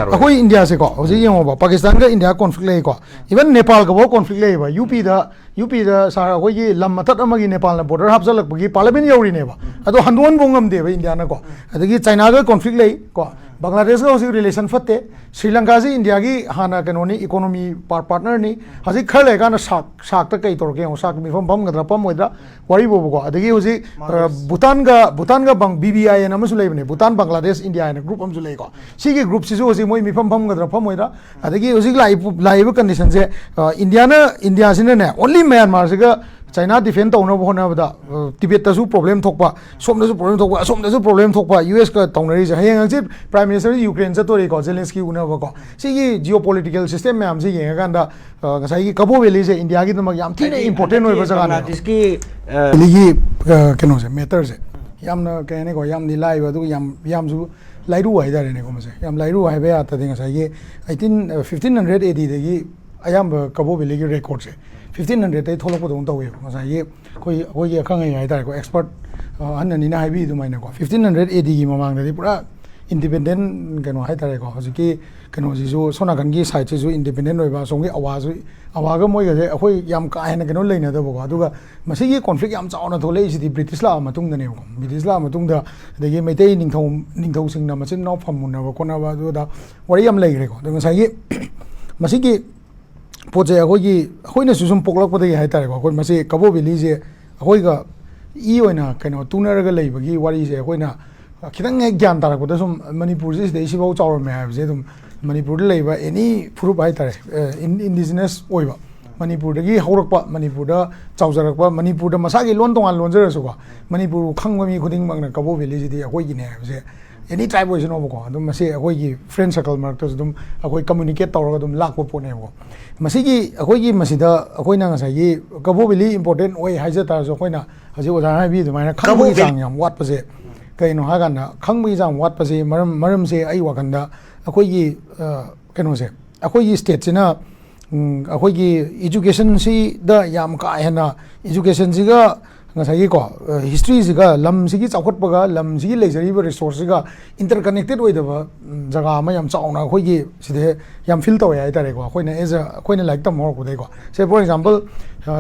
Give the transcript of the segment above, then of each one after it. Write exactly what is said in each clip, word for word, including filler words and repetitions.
ꯑꯩꯈꯣꯏ ꯏꯟꯗꯤꯌꯥꯁꯦꯀꯣ, ꯍꯧꯖꯤꯛ ꯌꯦꯡꯉꯣꯕ, ꯄꯥꯀꯤꯁꯇꯥꯟꯒ ꯏꯟꯗꯤꯌꯥ ꯀꯣꯟꯐ꯭ꯂꯤꯛ ꯂꯩꯀꯣ, ꯏꯚꯟ ꯅꯦꯄꯥꯜꯒꯐꯥꯎ ꯀꯣꯟꯐ꯭ꯂꯤꯛ ꯂꯩꯌꯦꯕ꯫ ꯌꯨ ꯄꯤꯗ, ꯌꯨ ꯄꯤꯗ ꯁꯥꯔ, ꯑꯩꯈꯣꯏꯒꯤ ꯂꯝ ꯃꯊꯛ ꯑꯃꯒꯤ ꯅꯦꯄꯥꯜꯅ ꯕꯣꯔꯗꯔ ꯍꯥꯞꯆꯜꯂꯛꯄꯒꯤ ꯄꯥꯔꯂꯤꯌꯥꯃꯦꯟ ꯌꯧꯔꯤꯅꯦꯕ, ꯑꯗꯣ ꯍꯟꯗꯣꯛꯍꯟꯕ ꯉꯝꯗꯦꯕ ꯏꯟꯗꯤꯌꯥꯅꯀꯣ꯫ ꯑꯗꯒꯤ ꯆꯥꯏꯅꯥꯒ ꯀꯣꯟꯐ꯭ꯂꯤꯛ ꯂꯩ ꯀꯣ, ꯕꯪꯒ꯭ꯂꯥꯗꯦꯁꯀ ꯍꯧꯖꯤꯛ ꯔꯤꯂꯦꯁꯟ ꯐꯠꯇꯦ꯫ ꯁ꯭ꯔꯤ ꯂꯪꯀꯥꯁꯤ ꯏꯟꯗꯤꯌꯥꯒꯤ ꯍꯥꯟꯅ ꯀꯩꯅꯣꯅꯤ, ꯏꯀꯣꯅꯣꯃꯤ ꯄꯥꯔꯠꯅꯔꯅꯤ꯫ ꯍꯧꯖꯤꯛ ꯈꯔ ꯂꯩꯔꯀꯥꯟꯗ ꯁꯥꯛ, ꯁꯥꯛꯇ ꯀꯩ ꯇꯧꯔꯛꯀꯦ ꯌꯦꯡꯉꯣ, ꯁꯥꯛ ꯃꯤꯐꯝ ꯐꯝꯒꯗ꯭ꯔꯥ ꯐꯝꯃꯣꯏꯗ꯭ꯔꯥ ꯋꯥꯔꯤꯕꯨꯕꯀꯣ꯫ ꯑꯗꯒꯤ ꯍꯧꯖꯤꯛ, ꯑ, ꯚꯨꯇꯥꯟꯒ, ꯚꯨꯇꯥꯟꯒ ꯕꯪ-, ꯕꯤ ꯕꯤ ꯑꯥꯏ ꯑꯦꯟ ꯑꯃꯁꯨ ꯂꯩꯕꯅꯦ, ꯚꯨꯇꯥꯟ ꯕꯪꯒ꯭ꯂꯥꯗꯦꯁ ꯏꯟꯗꯤꯌꯥ ꯍꯥꯏꯅ ꯒ꯭ꯔꯨꯞ ꯑꯃꯁꯨ ꯂꯩꯀꯣ꯫ ꯁꯤꯒꯤ ꯒ꯭ꯔꯨꯞꯁꯤꯁꯨ ꯍꯧꯖꯤꯛ ꯃꯣꯏ ꯃꯤꯐꯝ ꯐꯝꯒꯗ꯭ꯔꯥ ꯐꯝꯃꯣꯏꯗ꯭ꯔꯥ, ꯑꯗꯒꯤ ꯍꯧꯖꯤꯛ ꯂꯥꯛꯏ-, ꯂꯥꯛꯏꯕ ꯀꯟꯗꯤꯁꯟꯁꯦ, ꯑ, ꯏꯟꯗꯤꯌꯥꯅ, ꯏꯟꯗꯤꯌꯥꯁꯤꯅꯅꯦ, ꯑꯣꯟꯂꯤ ꯃꯌꯥꯟꯃꯥꯔꯁꯤꯒ ꯆꯥꯏꯅꯥ ꯗꯤꯐꯦꯟ ꯇꯧꯅꯕ ꯍꯣꯠꯅꯕꯗ, ꯑ, ꯇꯤꯕꯦꯠꯇꯁꯨ ꯄ꯭ꯔꯣꯕ꯭ꯂꯦꯝ ꯊꯣꯛꯄ, ꯁꯣꯝꯗꯁꯨ ꯄ꯭ꯔꯣꯕ꯭ꯂꯦꯝ ꯊꯣꯛꯄ, ꯑꯁꯣꯝꯗꯁꯨ ꯄ꯭ꯔꯣꯕ꯭ꯂꯦꯝ ꯊꯣꯛꯄ, ꯌꯨ ꯑꯦꯁꯀ ꯇꯧꯅꯔꯤꯁꯦ꯫ ꯍꯌꯦꯡ ꯍꯪꯆꯤꯠ ꯄ꯭ꯔꯥꯏꯝ ꯃꯤꯅꯤꯁꯇꯔ ꯌꯨꯀ꯭ꯔꯦꯟ ꯆꯠꯇꯣꯔꯤꯀꯣ, ꯖꯦꯂꯦꯟꯁꯀꯤ ꯎꯅꯕꯀꯣ꯫ ꯁꯤꯒꯤ ꯖꯤꯑꯣ ꯄꯣꯂꯤꯇꯤꯀꯦꯜ ꯁꯤꯁꯇꯦꯝ ꯃꯌꯥꯝꯁꯤ ꯌꯦꯡꯉꯀꯥꯟꯗ, ꯑ, ꯉꯁꯥꯏꯒꯤ ꯀꯕꯣ ꯚꯦꯂꯤꯁꯦ ꯏꯟꯗꯤꯌꯥꯒꯤꯗꯃꯛ ꯌꯥꯝ ꯊꯤꯅ ꯏꯝꯄꯣꯔꯇꯦꯟ ꯑꯣꯏꯕ ꯖꯒꯥꯅꯦ꯫ ꯕꯪꯒ꯭ꯂꯥꯗꯦꯁꯀꯤ, ꯑ, ꯚꯦꯂꯤꯒꯤ, ꯑ, ꯀꯩꯅꯣꯁꯦ, ꯃꯦꯇꯔꯁꯦ ꯌꯥꯝꯅ, ꯀꯩ ꯍꯥꯏꯅꯤꯀꯣ, ꯌꯥꯝꯗꯤ ꯂꯥꯏꯕ, ꯑꯗꯨꯒ ꯌꯥꯝ, ꯌꯥꯝꯁꯨ ꯂꯥꯏꯔꯨ ꯍꯥꯏꯇꯥꯔꯦꯅꯦꯀꯣ꯫ ꯃꯁꯦ ꯌꯥꯝ ꯂꯥꯏꯔꯨ ꯍꯥꯏꯕ ꯌꯥꯗ꯭ꯔꯗꯤ, ꯉꯁꯥꯏꯒꯤ ꯑꯩꯠꯇꯤꯟ, ꯐꯤꯐꯇꯤꯟ ꯍꯟꯗ꯭ꯔꯦꯠ ꯑꯦ ꯗꯤꯗꯒꯤ ꯑꯌꯥꯝꯕ ꯀꯕꯣ ꯚꯦꯂꯤꯒꯤ ꯔꯦꯀꯣꯔꯠꯁꯦ ꯐꯤꯐꯇꯤꯟ ꯍꯟꯗ꯭ꯔꯦꯠꯇꯩ ꯊꯣꯛꯂꯛꯄꯗꯧꯅ ꯇꯧꯋꯦꯕ꯫ ꯉꯁꯥꯏꯒꯤ ꯑꯩꯈꯣꯏ, ꯑꯩꯈꯣꯏꯒꯤ ꯑꯈꯪ ꯑꯍꯩ ꯍꯥꯏꯇꯥꯔꯦꯀꯣ, ꯑꯦꯛꯁꯄꯔꯠ, ꯑ, ꯑꯍꯟ ꯑꯅꯤꯅ ꯍꯥꯏꯕꯤ ꯑꯗꯨꯃꯥꯏꯅꯀꯣ, ꯐꯤꯐꯇꯤꯟ ꯍꯟꯗ꯭ꯔꯦꯠ ꯑꯦ ꯗꯤꯒꯤ ꯃꯃꯥꯡꯗꯗꯤ ꯄꯨꯔꯥ ꯏꯟꯗꯤꯄꯦꯟꯗꯦꯟ ꯀꯩꯅꯣ ꯍꯥꯏꯇꯥꯔꯦꯀꯣ, ꯍꯧꯖꯤꯛꯀꯤ ꯀꯩꯅꯣꯁꯤꯁꯨ, ꯁꯣꯝ ꯅꯥꯀꯟꯒꯤ ꯁꯥꯏꯠꯁꯤꯁꯨ ꯏꯟꯗꯤꯄꯦꯟꯗꯦꯟ ꯑꯣꯏꯕ, ꯑꯁꯣꯝꯒꯤ ꯑꯋꯥꯁꯨ, ꯑꯋꯥꯒ ꯃꯣꯏꯒꯁꯦ ꯑꯩꯈꯣꯏ ꯌꯥꯝ ꯀꯥ ꯍꯦꯟꯅ ꯀꯩꯅꯣ ꯂꯩꯅꯗꯕꯀꯣ꯫ ꯑꯗꯨꯒ ꯃꯁꯤꯒꯤ ꯀꯣꯟꯐ꯭ꯂꯤꯛ ꯌꯥꯝ ꯆꯥꯎꯅ ꯊꯣꯛꯂꯛꯏꯁꯤꯗꯤ ꯕ꯭ꯔꯤꯇꯤꯁ ꯂꯥꯛꯑ ꯃꯇꯨꯡꯗꯅꯦꯕꯀꯣ꯫ ꯕ꯭ꯔꯤꯇꯤꯁ ꯂꯥꯛꯑ ꯃꯇꯨꯡꯗ, ꯑꯗꯒꯤ ꯃꯩꯇꯩ ꯅꯤꯡꯊꯧ, ꯅꯤꯡꯊꯧꯁꯤꯡꯅ ꯃꯆꯤꯟ ꯃꯅꯥꯎ ꯐꯝꯃꯨꯟꯅꯕ ꯈꯣꯠꯅꯕ, ꯑꯗꯨꯗ ꯋꯥꯔꯤ ꯌꯥꯝ ꯂꯩꯈ꯭ꯔꯦꯀꯣ꯫ ꯑꯗꯣ ꯉꯁꯥꯏꯒꯤ ꯃꯁꯤꯒꯤ ꯄꯣꯠꯁꯦ ꯑꯩꯈꯣꯏꯒꯤ, ꯑꯩꯈꯣꯏꯅꯁꯨ ꯁꯨꯝ ꯄꯣꯛꯂꯛꯄꯗꯒꯤ ꯍꯥꯏꯇꯥꯔꯦꯀꯣ, ꯑꯩꯈꯣꯏ ꯃꯁꯤ ꯀꯕꯣ ꯚꯦꯂꯤꯁꯦ ꯑꯩꯈꯣꯏꯒ ꯏ ꯑꯣꯏꯅ ꯀꯩꯅꯣ ꯇꯨꯅꯔꯒ ꯂꯩꯕꯒꯤ ꯋꯥꯔꯤꯁꯦ ꯑꯩꯈꯣꯏꯅ ꯈꯤꯇꯪ ꯍꯦꯛ ꯒ꯭ꯌꯥꯟ ꯇꯥꯔꯛꯄꯗ, ꯁꯨꯝ ꯃꯅꯤꯄꯨꯔꯁꯤ ꯁꯤꯗꯩ ꯁꯤꯐꯥꯎ ꯆꯥꯎꯔꯝꯃꯦ ꯍꯥꯏꯕꯁꯦ, ꯑꯗꯨꯝ ꯃꯅꯤꯄꯨꯔꯗ ꯂꯩꯕ ꯑꯦꯅꯤ ꯐꯨꯔꯨꯞ ꯍꯥꯏꯇꯥꯔꯦ, ꯑ, ꯏꯟ-, ꯏꯟꯗꯤꯖꯤꯅꯁ ꯑꯣꯏꯕ, ꯃꯅꯤꯄꯨꯔꯗꯒꯤ ꯍꯧꯔꯛꯄ, ꯃꯅꯤꯄꯨꯔꯗ ꯆꯥꯎꯖꯔꯛꯄ, ꯃꯅꯤꯄꯨꯔꯗ ꯃꯁꯥꯒꯤ ꯂꯣꯟ ꯇꯣꯉꯥꯟ ꯂꯣꯟꯖꯔꯁꯨꯀꯣ, ꯃꯅꯤꯄꯨꯔ ꯈꯪꯕ ꯃꯤ ꯈꯨꯗꯤꯡꯃꯛꯅ ꯀꯕꯣ ꯚꯦꯂꯤꯁꯤꯗꯤ ꯑꯩꯈꯣꯏꯒꯤꯅꯦ ꯍꯥꯏꯕꯁꯦ ꯑꯦꯅꯤ ꯇ꯭ꯔꯥꯏꯕ ꯑꯣꯏꯁꯅꯣꯕꯀꯣ, ꯑꯗꯨꯝ ꯃꯁꯤ ꯑꯩꯈꯣꯏꯒꯤ ꯐ꯭ꯔꯦꯟ ꯁꯔꯀꯜ ꯃꯔꯛꯇꯁꯨ ꯑꯗꯨꯝ ꯑꯩꯈꯣꯏ ꯀꯝꯃ꯭ꯌꯨꯅꯤꯀꯦꯠ ꯇꯧꯔꯒ ꯑꯗꯨꯝ ꯂꯥꯛꯄ ꯄꯣꯠꯅꯦꯕꯀꯣ꯫ ꯃꯁꯤꯒꯤ ꯑꯩꯈꯣꯏꯒꯤ ꯃꯁꯤꯗ ꯑꯩꯈꯣꯏꯅ ꯉꯁꯥꯏꯒꯤ ꯀꯕꯣ ꯚꯦꯂꯤ ꯏꯝꯄꯣꯔꯇꯦꯟ ꯑꯣꯏ ꯍꯥꯏꯖ ꯇꯥꯔꯁꯨ, ꯑꯩꯈꯣꯏꯅ ꯍꯧꯖꯤꯛ ꯑꯣꯖꯥꯅ ꯍꯥꯏꯕꯤ ꯑꯗꯨꯃꯥꯏꯅ ꯈꯪꯕꯒꯤ ꯀꯕꯣ ꯚꯦꯂꯤ ꯆꯥꯡ ꯌꯥꯝ ꯋꯥꯠꯄꯁꯦ ꯀꯩꯅꯣ ꯍꯥꯏꯀꯥꯟꯗ, ꯈꯪꯕꯒꯤ ꯆꯥꯡ ꯋꯥꯠꯄꯁꯦ ꯃꯔꯝ, ꯃꯔꯝꯁꯦ ꯑꯩ ꯋꯥꯈꯜꯗ ꯑꯩꯈꯣꯏꯒꯤ, ꯑ, ꯀꯩꯅꯣꯁꯦ, ꯑꯩꯈꯣꯏꯒꯤ ꯁ꯭ꯇꯦꯠꯁꯤꯅ, ꯎꯝ, ꯑꯩꯈꯣꯏꯒꯤ ꯏꯖꯨꯀꯦꯁꯟꯁꯤꯗ ꯌꯥꯝ ꯀꯥ ꯍꯦꯟꯅ, ꯏꯖꯨꯀꯦꯁꯟꯁꯤꯒ ꯉꯁꯥꯏꯒꯤꯀꯣ, ꯍꯤꯁꯇ꯭ꯔꯤꯁꯤꯒ, ꯂꯝꯁꯤꯒꯤ ꯆꯥꯎꯈꯠꯄꯒ ꯂꯝꯁꯤꯒꯤ ꯂꯩꯖꯔꯤꯕ ꯔꯤꯁꯣꯔꯁꯁꯤꯒ ꯏꯟꯇꯔꯀꯅꯦꯛꯇꯦꯠ ꯑꯣꯏꯗꯕ, ꯎꯝ, ꯖꯒꯥ ꯑꯃ ꯌꯥꯝ ꯆꯥꯎꯅ ꯑꯩꯈꯣꯏꯒꯤ ꯁꯤꯗ ꯌꯥꯝ ꯐꯤꯜ ꯇꯧꯋꯦ ꯍꯥꯏꯇꯥꯔꯦꯀꯣ꯫ ꯑꯩꯈꯣꯏꯅ ꯑꯦꯖ ꯑꯩꯈꯣꯏꯅ ꯂꯥꯏꯔꯤꯛ ꯇꯝꯕ ꯍꯧꯔꯛꯄꯗꯒꯤꯀꯣ, ꯁꯦ, ꯐꯣꯔ ꯑꯦꯛꯖꯥꯝꯄꯜ,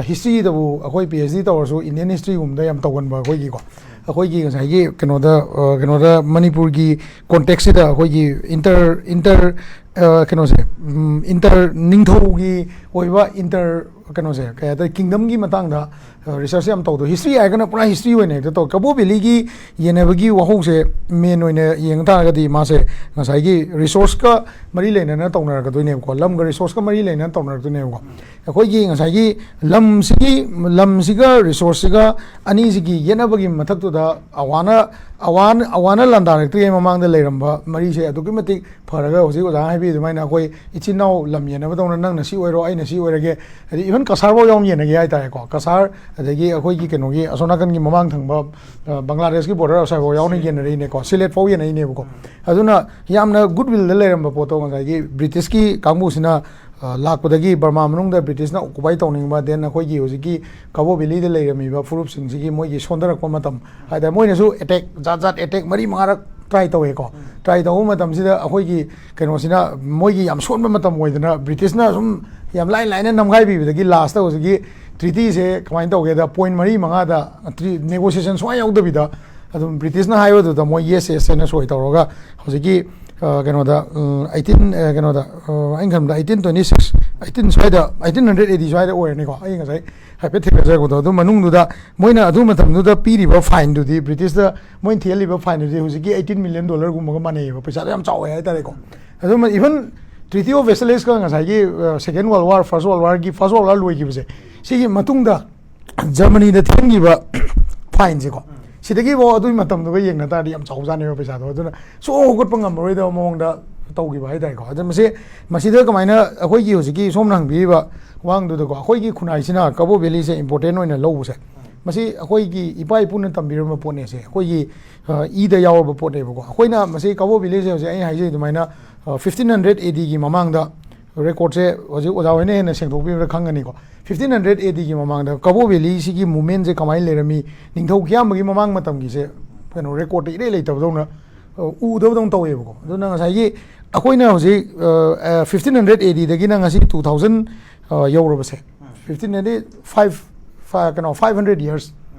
ꯍꯤꯁꯇ꯭ꯔꯤꯗꯕꯨ ꯑꯩꯈꯣꯏ ꯄꯤ ꯑꯩꯆ ꯗꯤ ꯇꯧꯔꯁꯨ, ꯏꯟꯗꯤꯌꯟ ꯍꯤꯁꯇ꯭ꯔꯤꯒꯨꯝꯕꯗ ꯌꯥꯝ ꯇꯧꯒꯟꯕ ꯑꯩꯈꯣꯏꯒꯤꯀꯣ, ꯑꯩꯈꯣꯏꯒꯤ ꯉꯁꯥꯏꯒꯤ ꯀꯩꯅꯣꯗ, ꯑ, ꯀꯩꯅꯣꯗ ꯃꯅꯤꯄꯨꯔꯒꯤ ꯀꯣꯟꯇꯦꯛꯁꯁꯤꯗ ꯑꯩꯈꯣꯏꯒꯤ ꯏꯟꯇꯔ ꯏꯟꯇꯔ ꯑ, ꯀꯩꯅꯣꯁꯦ, ꯎꯝ, ꯏꯟꯇꯔ ꯅꯤꯡꯊꯧꯒꯤ ꯑꯣꯏꯕ ꯏꯟꯇꯔ ꯀꯩꯅꯣꯁꯦ, ꯀꯩ ꯍꯥꯏꯇꯥꯔꯦ, ꯀꯤꯡꯗꯝꯒꯤ ꯃꯇꯥꯡꯗ ꯔꯤꯁꯔꯁ ꯌꯥꯝ ꯇꯧꯗꯣ꯫ ꯍꯤꯁꯇ꯭ꯔꯤ ꯍꯥꯏꯔꯒꯅ ꯄꯨꯔꯥ ꯍꯤꯁꯇ꯭ꯔꯤ ꯑꯣꯏꯅ ꯍꯦꯛꯇ ꯇꯧ꯫ ꯀꯕꯣ ꯚꯦꯂꯤꯒꯤ ꯌꯦꯟꯅꯕꯒꯤ ꯋꯥꯍꯧꯁꯦ ꯃꯦꯟ ꯑꯣꯏꯅ ꯌꯦꯡ ꯇꯥꯔꯒꯗꯤ ꯃꯥꯁꯦ ꯉꯁꯥꯏꯒꯤ ꯔꯤꯁꯣꯔꯁꯀ ꯃꯔꯤ ꯂꯩꯅꯅ ꯇꯧꯅꯔꯛꯀꯗꯣꯏꯅꯦꯕꯀꯣ, ꯂꯝꯒ ꯔꯤꯁꯣꯔꯁꯀ ꯃꯔꯤ ꯂꯩꯅꯅ ꯇꯧꯅꯔꯛꯇꯣꯏꯅꯦꯕꯀꯣ꯫ ꯑꯩꯈꯣꯏꯒꯤ ꯉꯁꯥꯏꯒꯤ ꯂꯝꯁꯤꯒꯤ, ꯂꯝꯁꯤꯒ ꯔꯤꯁꯣꯔꯁꯁꯤꯒ ꯑꯅꯤꯁꯤꯒꯤ ꯌꯦꯠꯅꯕꯒꯤ ꯃꯊꯛꯇꯨꯗ ꯑꯋꯥꯅ, ꯑꯋꯥꯅ, ꯑꯋꯥꯅ ꯂꯥꯟꯗꯥꯔꯛꯇ꯭ꯔꯤꯉꯩ ꯃꯃꯥꯡꯗ ꯂꯩꯔꯝꯕ ꯃꯔꯤꯁꯦ ꯑꯗꯨꯛꯀꯤ ꯃꯇꯤꯛ ꯐꯔꯒ, ꯍꯧꯖꯤꯛ ꯑꯣꯖꯥꯅ ꯍꯥꯏꯕꯤꯌꯨ ꯑꯗꯨꯃꯥꯏꯅ, ꯑꯩꯈꯣꯏ ꯏꯆꯤꯟ ꯏꯅꯥꯎ ꯂꯝ ꯌꯦꯟꯅꯕꯗꯧꯅ ꯅꯪꯅ ꯁꯤ ꯑꯣꯏꯔꯣ, ꯑꯩꯅ ꯁꯤ ꯑꯣꯏꯔꯒꯦ, ꯍꯥꯏꯗꯤ ꯏꯚꯟ ꯀꯁꯥꯔꯐꯥꯎ ꯌꯥꯎꯅ ꯌꯦꯟꯅꯒꯦ ꯍꯥꯏꯇꯥꯔꯦꯀꯣ꯫ ꯀꯁꯥꯔ, ꯑꯗꯒꯤ ꯑꯩꯈꯣꯏꯒꯤ ꯀꯩꯅꯣꯒꯤ ꯑꯁꯣꯝ ꯅꯥꯀꯟꯒꯤ ꯃꯃꯥꯡ ꯊꯪꯕ, ꯑ, ꯕꯪꯒ꯭ꯂꯥꯗꯦꯁꯀꯤ ꯕꯣꯔꯗꯔ ꯑꯁ꯭ꯋꯥꯏꯐꯥꯎ ꯌꯥꯎꯅ ꯌꯦꯟꯅꯔꯤꯅꯦꯀꯣ, ꯁꯤꯂꯦꯠ ꯐꯥꯎ ꯌꯦꯟꯅꯔꯤꯅꯦꯕꯀꯣ꯫ ꯑꯗꯨꯅ ꯌꯥꯝꯅ ꯒꯨꯗ ꯋꯤꯜꯗ ꯂꯩꯔꯝꯕ ꯄꯣꯠꯇꯣ ꯉꯁꯥꯏꯒꯤ ꯕ꯭ꯔꯤꯇꯤꯁꯀꯤ ꯀꯥꯡꯕꯨꯁꯤꯅ, ꯑ, ꯂꯥꯛꯄꯗꯒꯤ, ꯕꯔꯃꯥ ꯃꯅꯨꯡꯗ ꯕ꯭ꯔꯤꯇꯤꯁꯅ ꯑꯣꯀꯨꯄꯥꯏ ꯇꯧꯅꯤꯡꯕ, ꯗꯦꯟ ꯑꯩꯈꯣꯏꯒꯤ ꯍꯧꯖꯤꯛꯀꯤ ꯀꯕꯣ ꯚꯦꯂꯤꯗ ꯂꯩꯔꯝꯃꯤꯕ ꯐꯨꯔꯨꯞꯁꯤꯡꯁꯤꯒꯤ ꯃꯣꯏꯒꯤ ꯁꯣꯟꯊꯔꯛꯄ ꯃꯇꯝ ꯍꯥꯏꯇꯥꯔꯦ, ꯃꯣꯏꯅꯁꯨ ꯑꯦꯇꯦꯛ ꯖꯥꯠ ꯖꯥꯠ, ꯑꯦꯇꯦꯛ ꯃꯔꯤ ꯃꯉꯥꯔꯛ ꯇ꯭ꯔꯥꯏ ꯇꯧꯋꯦꯀꯣ꯫ ꯇ꯭ꯔꯥꯏ ꯇꯧꯕ ꯃꯇꯝꯁꯤꯗ ꯑꯩꯈꯣꯏꯒꯤ ꯀꯩꯅꯣꯁꯤꯅ, ꯃꯣꯏꯒꯤ ꯌꯥꯝ ꯁꯣꯟꯕ ꯃꯇꯝ ꯑꯣꯏꯗꯅ, ꯕ꯭ꯔꯤꯇꯤꯁꯅ ꯁꯨꯝ ꯌꯥꯝ ꯂꯥꯏ ꯂꯥꯏꯅ ꯅꯝꯈꯥꯏꯕꯤꯕꯗꯒꯤ ꯂꯥꯁꯇ ꯍꯧꯖꯤꯛꯀꯤ ꯇ꯭ꯔꯤꯇꯤꯁꯦ ꯀꯃꯥꯏꯅ ꯇꯧꯒꯦꯗ, ꯄꯣꯏꯟ ꯃꯔꯤ ꯃꯉꯥꯗ ꯅꯦꯒꯣꯁꯤꯌꯦꯁꯟ ꯁꯨꯡꯌꯥ ꯌꯥꯎꯗꯕꯤꯗ ꯑꯗꯨꯝ ꯕ꯭ꯔꯤꯇꯤꯁꯅ ꯍꯥꯏꯕꯗꯨꯗ ꯃꯣꯏ ꯌꯦꯁ, ꯌꯦꯁ ꯍꯥꯏꯅ ꯁꯣꯏ ꯇꯧꯔꯒ ꯍꯧꯖꯤꯛꯀꯤ, ꯑ, ꯀꯩꯅꯣꯗ, ꯎꯝ, ꯑꯩꯠꯇꯤꯟ, ꯑ, ꯀꯩꯅꯣꯗ, ꯑ, ꯑꯩꯅ ꯈꯟꯕꯗ ꯑꯩꯠꯇꯤꯟ ꯇ꯭ꯋꯦꯟꯇꯤ ꯁꯤꯛꯁ, ꯑꯩꯠꯇꯤꯟ ꯁ꯭ꯋꯥꯏꯗ, ꯑꯩꯠꯇꯤꯟ ꯍꯟꯗ꯭ꯔꯦꯠ ꯑꯦ ꯗꯤ ꯁ꯭ꯋꯥꯏꯗ ꯑꯣꯏꯔꯅꯤꯀꯣ, ꯑꯩ ꯉꯁꯥꯏ ꯍꯥꯏꯐꯦꯠ ꯊꯤꯒꯠꯆꯔꯛꯄꯗꯣ꯫ ꯑꯗꯨ ꯃꯅꯨꯡꯗꯨꯗ ꯃꯣꯏꯅ ꯑꯗꯨ ꯃꯇꯝꯗꯨꯗ ꯄꯤꯔꯤꯕ ꯐꯥꯏꯟꯗꯨꯗꯤ, ꯕ꯭ꯔꯤꯇꯤꯁꯇ ꯃꯣꯏꯅ ꯊꯤꯍꯜꯂꯤꯕ ꯐꯥꯏꯟꯗꯨꯗꯤ ꯍꯧꯖꯤꯛꯀꯤ ꯑꯩꯠꯇꯤꯟ ꯃꯤꯂꯤꯌꯟ ꯗꯣꯂꯔꯒꯨꯝꯕꯒ ꯃꯥꯟꯅꯩꯌꯦꯕ, ꯄꯩꯁꯥꯗꯣ ꯌꯥꯝ ꯆꯥꯎꯋꯦ ꯍꯥꯏꯇꯥꯔꯦꯀꯣ꯫ ꯑꯗꯨꯝ ꯏꯚꯟ ꯇ꯭ꯔꯤꯇꯤ ꯑꯣꯐ ꯋꯦꯁꯂꯦꯁꯀ ꯉꯁꯥꯏꯒꯤ, ꯑ, second world war, first world ꯋꯥꯔꯒꯤ, ꯐꯥꯔꯁ ꯋꯥꯔꯜ ꯋꯥꯔ ꯂꯣꯏꯈꯤꯕꯁꯦ, ꯁꯤꯒꯤ ꯃꯇꯨꯡꯗ ꯖꯔꯃꯅꯤꯗ ꯊꯤꯍꯟꯈꯤꯕ ꯐꯥꯏꯟꯁꯦꯀꯣ, ꯁꯤꯗꯒꯤꯐꯥꯎ ꯑꯗꯨꯒꯤ ꯃꯇꯝꯗꯨꯒ ꯌꯦꯡꯅ ꯇꯥꯔꯗꯤ ꯌꯥꯝ ꯆꯥꯎꯖꯥꯠꯅꯦꯕ ꯄꯩꯁꯥꯗꯣ꯫ ꯑꯗꯨꯅ ꯁꯨꯡ ꯍꯧꯒꯠꯄ ꯉꯝꯃꯔꯣꯏꯗꯕ ꯃꯑꯣꯡꯗ ꯇꯧꯈꯤꯕ ꯍꯥꯏꯇꯥꯔꯦꯀꯣ꯫ ꯑꯗꯨ ꯃꯁꯤ, ꯃꯁꯤꯗ ꯀꯃꯥꯏꯅ ꯑꯩꯈꯣꯏꯒꯤ ꯍꯧꯖꯤꯛꯀꯤ ꯁꯣꯝꯅ ꯍꯪꯕꯤꯔꯤꯕ ꯋꯥꯍꯪꯗꯨꯗꯀꯣ, ꯑꯩꯈꯣꯏꯒꯤ ꯈꯨꯟꯅꯥꯏꯁꯤꯅ ꯀꯕꯣ ꯚꯦꯂꯤꯁꯦ ꯏꯝꯄꯣꯔꯇꯦꯟ ꯑꯣꯏꯅ ꯂꯧꯕꯁꯦ, ꯃꯁꯤ ꯑꯩꯈꯣꯏꯒꯤ ꯏꯄꯥ ꯏꯄꯨꯅ ꯇꯝꯕꯤꯔꯝꯕ ꯄꯣꯠꯅꯦꯁꯦ, ꯑꯩꯈꯣꯏꯒꯤ, ꯑ, ꯏꯗ ꯌꯥꯎꯔꯕ ꯄꯣꯠꯅꯦꯕꯀꯣ꯫ ꯑꯩꯈꯣꯏꯅ ꯃꯁꯤ ꯀꯕꯣ ꯚꯦꯂꯤꯁꯦ ꯍꯧꯖꯤꯛ ꯑꯩꯅ ꯍꯥꯏꯖꯩ ꯑꯗꯨꯃꯥꯏꯅ, ꯑ, ꯐꯤꯐꯇꯤꯟ ꯍꯟꯗ꯭ꯔꯦꯠ ꯑꯦ ꯗꯤꯒꯤ ꯃꯃꯥꯡꯗ ꯔꯦꯀꯣꯔꯠꯁꯦ ꯍꯧꯖꯤꯛ ꯑꯣꯖꯥ ꯍꯣꯏꯅ ꯍꯦꯟꯅ ꯁꯦꯡꯗꯣꯛꯄꯤꯕꯗ ꯈꯪꯒꯅꯤꯀꯣ, ꯐꯤꯐꯇꯤꯟ ꯍꯟꯗ꯭ꯔꯦꯠ ꯑꯦ ꯗꯤꯒꯤ ꯃꯃꯥꯡꯗ ꯀꯕꯣ ꯚꯦꯂꯤꯁꯤꯒꯤ ꯃꯨꯞꯃꯦꯟꯁꯦ ꯀꯃꯥꯏꯅ ꯂꯩꯔꯝꯃꯤ, ꯅꯤꯡꯊꯧ ꯀꯤꯌꯥꯝꯕꯒꯤ ꯃꯃꯥꯡ ꯃꯇꯝꯒꯤꯁꯦ ꯀꯩꯅꯣ ꯔꯦꯀꯣꯔꯠꯇ ꯏꯔꯩ ꯂꯩꯇꯕꯗꯧꯅ, ꯑ, ꯎꯗꯕꯗꯧꯅ ꯇꯧꯋꯦꯕꯀꯣ꯫ ꯑꯗꯨꯅ ꯉꯁꯥꯏꯒꯤ ꯑꯩꯈꯣꯏꯅ ꯍꯧꯖꯤꯛ ꯐꯤꯐꯇꯤꯟ ꯍꯟꯗ꯭ꯔꯦꯠ ꯑꯦ ꯗꯤꯗꯒꯤꯅ ꯉꯁꯤ ꯇꯨ ꯊꯥꯎꯖꯟ ꯌꯧꯔꯕꯁꯦ, ꯐꯤꯐꯇꯤꯟ ꯍꯟꯗ꯭ꯔꯦꯠ ꯐꯥꯏꯚ ꯀꯩꯅꯣ, ꯐꯥꯏꯚ ꯍꯟꯗ꯭ꯔꯦꯠ ꯌꯔꯁ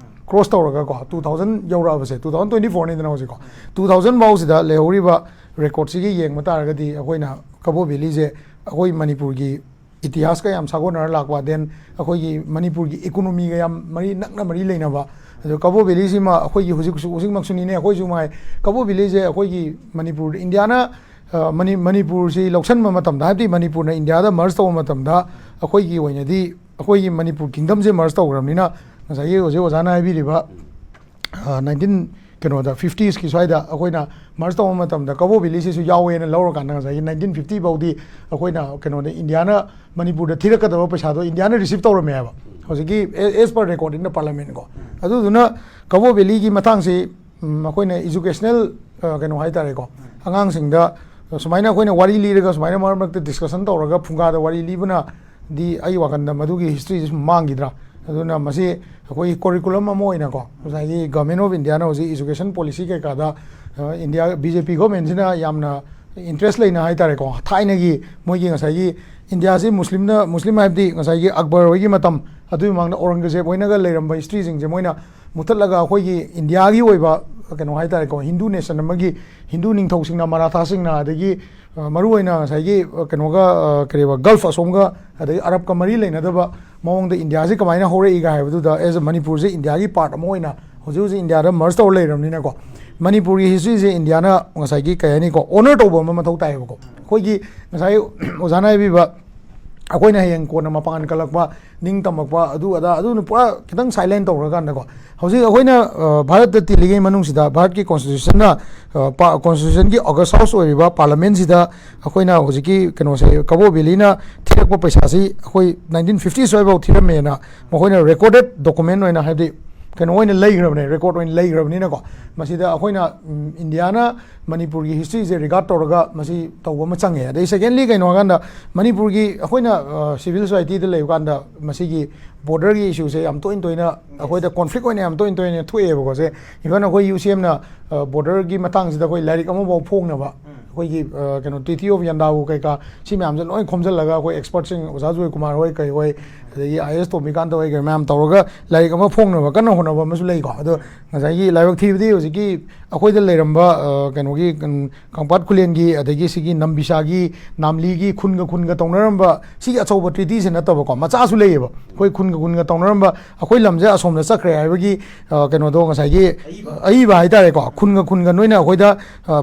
ꯀ꯭ꯔꯣꯁ ꯇꯧꯔꯒꯀꯣ, ꯇꯨ ꯊꯥꯎꯖꯟ ꯌꯧꯔꯛꯑꯕꯁꯦ, ꯇꯨ ꯊꯥꯎꯖꯟ ꯇ꯭ꯋꯦꯟꯇꯤ ꯐꯣꯔꯅꯤꯗꯅ ꯍꯧꯖꯤꯛꯀꯣ, ꯇꯨ ꯊꯥꯎꯖꯟ ꯐꯥꯎꯁꯤꯗ ꯂꯩꯍꯧꯔꯤꯕ ꯔꯦꯀꯣꯔꯠꯁꯤꯒꯤ ꯌꯦꯡꯕ ꯇꯥꯔꯒꯗꯤ ꯑꯩꯈꯣꯏꯅ ꯀꯕꯣ ꯚꯦꯂꯤꯁꯦ ꯑꯩꯈꯣꯏ ꯃꯅꯤꯄꯨꯔꯒꯤ ꯏꯇꯤꯍꯥꯁꯀ ꯌꯥꯝ ꯁꯥꯒꯣꯟꯅꯔ ꯂꯥꯛꯄ, ꯗꯦꯟ ꯑꯩꯈꯣꯏꯒꯤ ꯃꯅꯤꯄꯨꯔꯒꯤ ꯏꯀꯣꯅꯣꯃꯤꯒ ꯌꯥꯝ ꯃꯔꯤ ꯅꯛꯅ ꯃꯔꯤ ꯂꯩꯅꯕ, ꯑꯗꯣ ꯀꯕꯣ ꯚꯦꯂꯤꯁꯤꯃ ꯑꯩꯈꯣꯏꯒꯤ ꯍꯧꯖꯤꯛꯁꯨ, ꯍꯧꯖꯤꯛꯃꯛꯁꯨꯅꯤꯅꯦ, ꯑꯩꯈꯣꯏꯁꯨ ꯃꯉꯥꯏ, ꯀꯕꯣ ꯚꯦꯂꯤꯁꯦ ꯑꯩꯈꯣꯏꯒꯤ ꯃꯅꯤꯄꯨꯔꯗ ꯏꯟꯗꯤꯌꯥꯅ, ꯑ, ꯃꯅꯤ-, ꯃꯅꯤꯄꯨꯔꯁꯤ ꯂꯧꯁꯤꯟꯕ ꯃꯇꯝꯗ, ꯍꯥꯏꯕꯗꯤ ꯃꯅꯤꯄꯨꯔꯅ ꯏꯟꯗꯤꯌꯥꯗ ꯃꯔꯖ ꯇꯧꯕ ꯃꯇꯝꯗ, ꯑꯩꯈꯣꯏꯒꯤ ꯑꯣꯏꯅꯗꯤ ꯑꯩꯈꯣꯏꯒꯤ ꯃꯅꯤꯄꯨꯔ ꯀꯤꯡꯗꯝꯁꯦ ꯃꯔꯖ ꯇꯧꯈ꯭ꯔꯕꯅꯤꯅ, ꯉꯁꯥꯏꯒꯤ ꯍꯧꯖꯤꯛ ꯑꯣꯖꯥꯅ ꯍꯥꯏꯕꯤꯔꯤꯕ, ꯑ, ꯅꯥꯏꯟꯇꯤꯟ ꯀꯩꯅꯣꯗ, ꯐꯤꯐꯇꯤꯁꯀꯤ ꯁ꯭ꯋꯥꯏꯗ ꯑꯩꯈꯣꯏꯅ ꯃꯔꯖ ꯇꯧꯕ ꯃꯇꯝꯗ ꯀꯕꯣ ꯚꯦꯂꯤꯁꯤꯁꯨ ꯌꯥꯎꯋꯦꯅ ꯂꯧꯔꯀꯥꯟꯗ, ꯉꯁꯥꯏꯒꯤ ꯅꯥꯏꯟꯇꯤꯟ ꯐꯤꯐꯇꯤ ꯐꯥꯎꯗꯤ ꯑꯩꯈꯣꯏꯅ ꯀꯩꯅꯣꯗ, ꯏꯟꯗꯤꯌꯥꯅ ꯃꯅꯤꯄꯨꯔꯗ ꯊꯤꯔꯛꯀꯗꯕ ꯄꯩꯁꯥꯗꯣ ꯏꯟꯗꯤꯌꯥꯅ ꯔꯤꯁꯤꯞ ꯇꯧꯔꯝꯃꯦ ꯍꯥꯏꯕ, ꯍꯧꯖꯤꯛꯀꯤ as per record in the parliament ꯀꯣ꯫ ꯑꯗꯨꯗꯨꯅ ꯀꯕꯣ ꯚꯦꯂꯤꯒꯤ ꯃꯇꯥꯡꯁꯤ, ꯎꯝ, ꯑꯩꯈꯣꯏꯅ ꯏꯖꯨꯀꯦꯁꯅꯦꯜ, ꯑ, ꯀꯩꯅꯣ ꯍꯥꯏꯇꯥꯔꯦꯀꯣ, ꯑꯉꯥꯡꯁꯤꯡꯗ ꯁꯨꯃꯥꯏꯅ ꯑꯩꯈꯣꯏꯅ ꯋꯥꯔꯤ ꯂꯤꯔꯒ, ꯁꯨꯃꯥꯏꯅ ꯃꯔꯛ ꯃꯔꯛꯇ ꯗꯤꯁꯀꯁꯟ ꯇꯧꯔꯒ ꯐꯨꯡꯒꯥꯗ ꯋꯥꯔꯤ ꯂꯤꯕꯅꯗꯤ ꯑꯩ ꯋꯥꯈꯜꯗ ꯃꯗꯨꯒꯤ ꯍꯤꯁꯇ꯭ꯔꯤꯁꯦ ꯁꯨꯝ ꯃꯥꯡꯈꯤꯗ꯭ꯔꯥ꯫ ꯑꯗꯨꯅ ꯃꯁꯤ ꯑꯩꯈꯣꯏꯒꯤ ꯀꯣꯔꯤꯀꯨꯂꯝ ꯑꯃ ꯑꯣꯏꯅꯀꯣ, ꯉꯁꯥꯏꯒꯤ ꯒꯚꯔꯟꯃꯦꯟ ꯑꯣꯐ ꯏꯟꯗꯤꯌꯥꯅ ꯍꯧꯖꯤꯛ ꯏꯖꯨꯀꯦꯁꯟ ꯄꯣꯂꯤꯁꯤ ꯀꯩꯀꯥꯗ, ꯑ, ꯏꯟꯗꯤꯌꯥ, ꯕꯤ ꯖꯦ ꯄꯤ ꯒꯚꯔꯟꯃꯦꯟꯁꯤꯅ ꯌꯥꯝꯅ ꯏꯟꯇꯔꯦꯁ ꯂꯩꯅ ꯍꯥꯏꯇꯥꯔꯦꯀꯣ, ꯊꯥꯏꯅꯒꯤ ꯃꯣꯏꯒꯤ ꯉꯁꯥꯏꯒꯤ ꯏꯟꯗꯤꯌꯥꯁꯤ ꯃꯨꯁꯂꯤꯝꯅ, ꯃꯨꯁꯂꯤꯝ ꯍꯥꯏꯕꯗꯤ ꯉꯁꯥꯏꯒꯤ ꯑꯛꯕꯔ ꯍꯣꯏꯒꯤ ꯃꯇꯝ, ꯑꯗꯨꯒꯤ ꯃꯃꯥꯡꯗ ꯑꯧꯔꯪꯒꯖꯦꯕ ꯍꯣꯏꯅꯒ ꯂꯩꯔꯝꯕ ꯍꯤꯁꯇ꯭ꯔꯤꯁꯤꯡꯁꯦ ꯃꯣꯏꯅ ꯃꯨꯊꯠꯂꯒ ꯑꯩꯈꯣꯏꯒꯤ ꯏꯟꯗꯤꯌꯥꯒꯤ ꯑꯣꯏꯕ ꯀꯩꯅꯣ ꯍꯥꯏꯇꯥꯔꯦꯀꯣ, ꯍꯤꯟꯗꯨ ꯅꯦꯁꯟ ꯑꯃꯒꯤ, ꯍꯤꯟꯗꯨ ꯅꯤꯡꯊꯧꯁꯤꯡꯅ, ꯃꯔꯥꯊꯥꯁꯤꯡꯅ, ꯑꯗꯒꯤ, ꯑ, ꯃꯔꯨꯑꯣꯏꯅ ꯉꯁꯥꯏꯒꯤ, ꯑ, ꯀꯩꯅꯣꯒ, ꯑ, ꯀꯔꯤꯕ, ꯒꯜꯐ ꯑꯁꯣꯝꯒ, ꯑꯗꯒꯤ ꯑꯔꯕꯀ ꯃꯔꯤ ꯂꯩꯅꯗꯕ ꯃꯑꯣꯡꯗ ꯏꯟꯗꯤꯌꯥꯁꯤ ꯀꯃꯥꯏꯅ ꯍꯧꯔꯛꯏꯒ ꯍꯥꯏꯕꯗꯨꯗ, as a ꯃꯅꯤꯄꯨꯔꯁꯦ ꯏꯟꯗꯤꯌꯥꯒꯤ ꯄꯥꯔꯠ ꯑꯃ ꯑꯣꯏꯅ ꯍꯧꯖꯤꯛ ꯍꯧꯖꯤꯛ ꯏꯟꯗꯤꯌꯥꯗ ꯃꯔꯖ ꯇꯧꯔ ꯂꯩꯔꯕꯅꯤꯅꯀꯣ, ꯃꯅꯤꯄꯨꯔꯒꯤ ꯍꯤꯁꯇ꯭ꯔꯤꯁꯦ ꯏꯟꯗꯤꯌꯥꯅ ꯉꯁꯥꯏꯒꯤ ꯀꯩ ꯍꯥꯏꯅꯤꯀꯣ, ꯑꯣꯅꯔ ꯇꯧꯕ ꯑꯃ ꯃꯊꯧ ꯇꯥꯏꯌꯦꯕꯀꯣ꯫ ꯑꯩꯈꯣꯏꯒꯤ ꯉꯁꯥꯏ ꯑꯣꯖꯥꯅ ꯍꯥꯏꯕꯤꯕ, ꯑꯩꯈꯣꯏꯅ ꯍꯌꯦꯡ ꯀꯣꯟꯅ ꯃꯄꯥꯟ ꯀꯜꯂꯛꯄ, ꯅꯤꯡ ꯇꯝꯃꯛꯄ, ꯑꯗꯨ ꯑꯗꯥ, ꯑꯗꯨꯅ ꯄꯨꯔꯥ ꯈꯤꯇꯪ ꯁꯥꯏꯂꯦꯟ ꯇꯧꯔꯀꯥꯟꯗꯀꯣ, ꯍꯧꯖꯤꯛ ꯑꯩꯈꯣꯏꯅ, ꯑ, ꯚꯥꯔꯠꯇ ꯇꯤꯜꯂꯤꯉꯩ ꯃꯅꯨꯡꯁꯤꯗ ꯚꯥꯔꯠꯀꯤ ꯀꯣꯟꯁꯇꯤꯇ꯭ꯌꯨꯁꯟꯅ, ꯑ, ꯄꯥ-, ꯀꯣꯟꯁꯇꯤꯇ꯭ꯌꯨꯁꯟꯒꯤ ꯑꯣꯒꯁ ꯍꯥꯎꯁ ꯑꯣꯏꯔꯤꯕ ꯄꯥꯔꯂꯥꯃꯦꯟꯁꯤꯗ ꯑꯩꯈꯣꯏꯅ ꯍꯧꯖꯤꯛꯀꯤ ꯀꯩꯅꯣꯁꯦ, ꯀꯕꯣ ꯚꯦꯂꯤꯅ ꯊꯤꯔꯛꯄ ꯄꯩꯁꯥꯁꯤ ꯑꯩꯈꯣꯏ ꯅꯥꯏꯟꯇꯤꯟ ꯐꯤꯐꯇꯤ ꯁ꯭ꯋꯥꯏꯐꯥꯎ ꯊꯤꯔꯝꯃꯦꯅ ꯃꯈꯣꯏꯅ ꯔꯦꯀꯣꯔꯗꯦꯠ ꯗꯣꯀꯨꯃꯦꯟ ꯑꯣꯏꯅ, ꯍꯥꯏꯕꯗꯤ ꯀꯩꯅꯣ ꯑꯣꯏꯅ ꯂꯩꯈ꯭ꯔꯕꯅꯦ, ꯔꯦꯀꯣꯔꯠ ꯑꯣꯏꯅ ꯂꯩꯈ꯭ꯔꯕꯅꯤꯅꯀꯣ, ꯃꯁꯤꯗ ꯑꯩꯈꯣꯏꯅ ꯏꯟꯗꯤꯌꯥꯅ ꯃꯅꯤꯄꯨꯔꯒꯤ ꯍꯤꯁꯇ꯭ꯔꯤꯁꯦ ꯔꯤꯒꯥꯔꯠ ꯇꯧꯔꯒ ꯃꯁꯤ ꯇꯧꯕ ꯑꯃ ꯆꯪꯉꯦ꯫ ꯑꯗꯩ ꯁꯦꯀꯦꯟꯂꯤ ꯀꯩꯅꯣ ꯍꯥꯏꯀꯥꯟꯗ, ꯃꯅꯤꯄꯨꯔꯒꯤ ꯑꯩꯈꯣꯏꯅ ꯁꯤꯚꯤꯜ ꯁꯣꯁꯥꯏꯇꯤꯗ ꯂꯩꯕ ꯀꯥꯟꯗ ꯃꯁꯤꯒꯤ ꯕꯣꯔꯗꯔꯒꯤ ꯏꯁꯨꯁꯦ ꯌꯥꯝ ꯇꯣꯏꯅ ꯇꯣꯏꯅ ꯑꯩꯈꯣꯏꯗ ꯀꯣꯟꯐ꯭ꯂꯤꯛ ꯑꯣꯏꯅ ꯌꯥꯝ ꯇꯣꯏꯅ ꯇꯣꯏꯅ ꯊꯣꯛꯑꯦꯕꯀꯣ꯫ ꯁꯦ, ꯏꯚꯟ ꯑꯩꯈꯣꯏ ꯌꯨ ꯁꯤ ꯑꯦꯝꯅ ꯕꯣꯔꯗꯔꯒꯤ ꯃꯇꯥꯡꯁꯤꯗ ꯑꯩꯈꯣꯏ ꯂꯥꯏꯔꯤꯛ ꯑꯃꯐꯥꯎ ꯐꯣꯡꯅꯕ, ꯑꯩꯈꯣꯏꯒꯤ ꯀꯩꯅꯣ, ꯇ꯭ꯔꯤꯇꯤ ꯑꯣꯐ ꯌꯥꯟꯗꯥꯕꯨ ꯀꯩꯀꯥ, ꯁꯤ ꯃꯌꯥꯝꯁꯦ ꯂꯣꯏ ꯈꯣꯝꯖꯤꯜꯂꯒ ꯑꯩꯈꯣꯏ ꯑꯦꯛꯁꯄꯔꯠꯁꯤꯡ, ꯑꯣꯖꯥ ꯖꯣꯏ ꯀꯨꯃꯥꯔ ꯍꯣꯏ ꯀꯩ ꯍꯣꯏ, ꯑꯗꯒꯤ ꯑꯥꯏ ꯑꯦꯁ ꯇꯣꯝꯕꯤꯀꯥꯟꯇ ꯍꯣꯏ ꯀꯩ ꯃꯌꯥꯝ ꯇꯧꯔꯒ ꯂꯥꯏꯔꯤꯛ ꯑꯃ ꯐꯣꯡꯅꯕ ꯀꯟꯅ ꯍꯣꯠꯅꯕ ꯑꯃꯁꯨ ꯂꯩꯀꯣ꯫ ꯑꯗꯣ ꯉꯁꯥꯏꯒꯤ ꯂꯥꯏꯕꯛ ꯊꯤꯕꯗꯤ ꯍꯧꯖꯤꯛꯀꯤ ꯑꯩꯈꯣꯏꯗ ꯂꯩꯔꯝꯕ ꯀꯩꯅꯣꯒꯤ ꯀꯪꯄꯥꯠ ꯈꯨꯂꯦꯟꯒꯤ, ꯑꯗꯒꯤ ꯁꯤꯒꯤ ꯅꯝꯕꯤꯁꯥꯒꯤ, ꯅꯥꯝꯂꯤꯒꯤ, ꯈꯨꯟꯒ ꯈꯨꯟꯒ ꯇꯧꯅꯔꯝꯕ ꯁꯤꯒꯤ ꯑꯆꯧꯕ ꯇ꯭ꯔꯤꯇꯤꯁꯦ ꯅꯠꯇꯕꯀꯣ, ꯃꯆꯥꯁꯨ ꯂꯩꯌꯦꯕ꯫ ꯑꯩꯈꯣꯏ ꯈꯨꯟꯒ ꯈꯨꯟꯒ ꯇꯧꯅꯔꯝꯕ, ꯑꯩꯈꯣꯏ ꯂꯝꯁꯦ ꯑꯁꯣꯝꯗ ꯆꯠꯈ꯭ꯔꯦ ꯍꯥꯏꯕꯒꯤ ꯀꯩꯅꯣꯗꯣ, ꯉꯁꯥꯏꯒꯤ ꯑꯏꯕ ꯍꯥꯏꯇꯥꯔꯦꯀꯣ, ꯈꯨꯟꯒ ꯈꯨꯟꯒ ꯅꯣꯏꯅ ꯑꯩꯈꯣꯏꯗ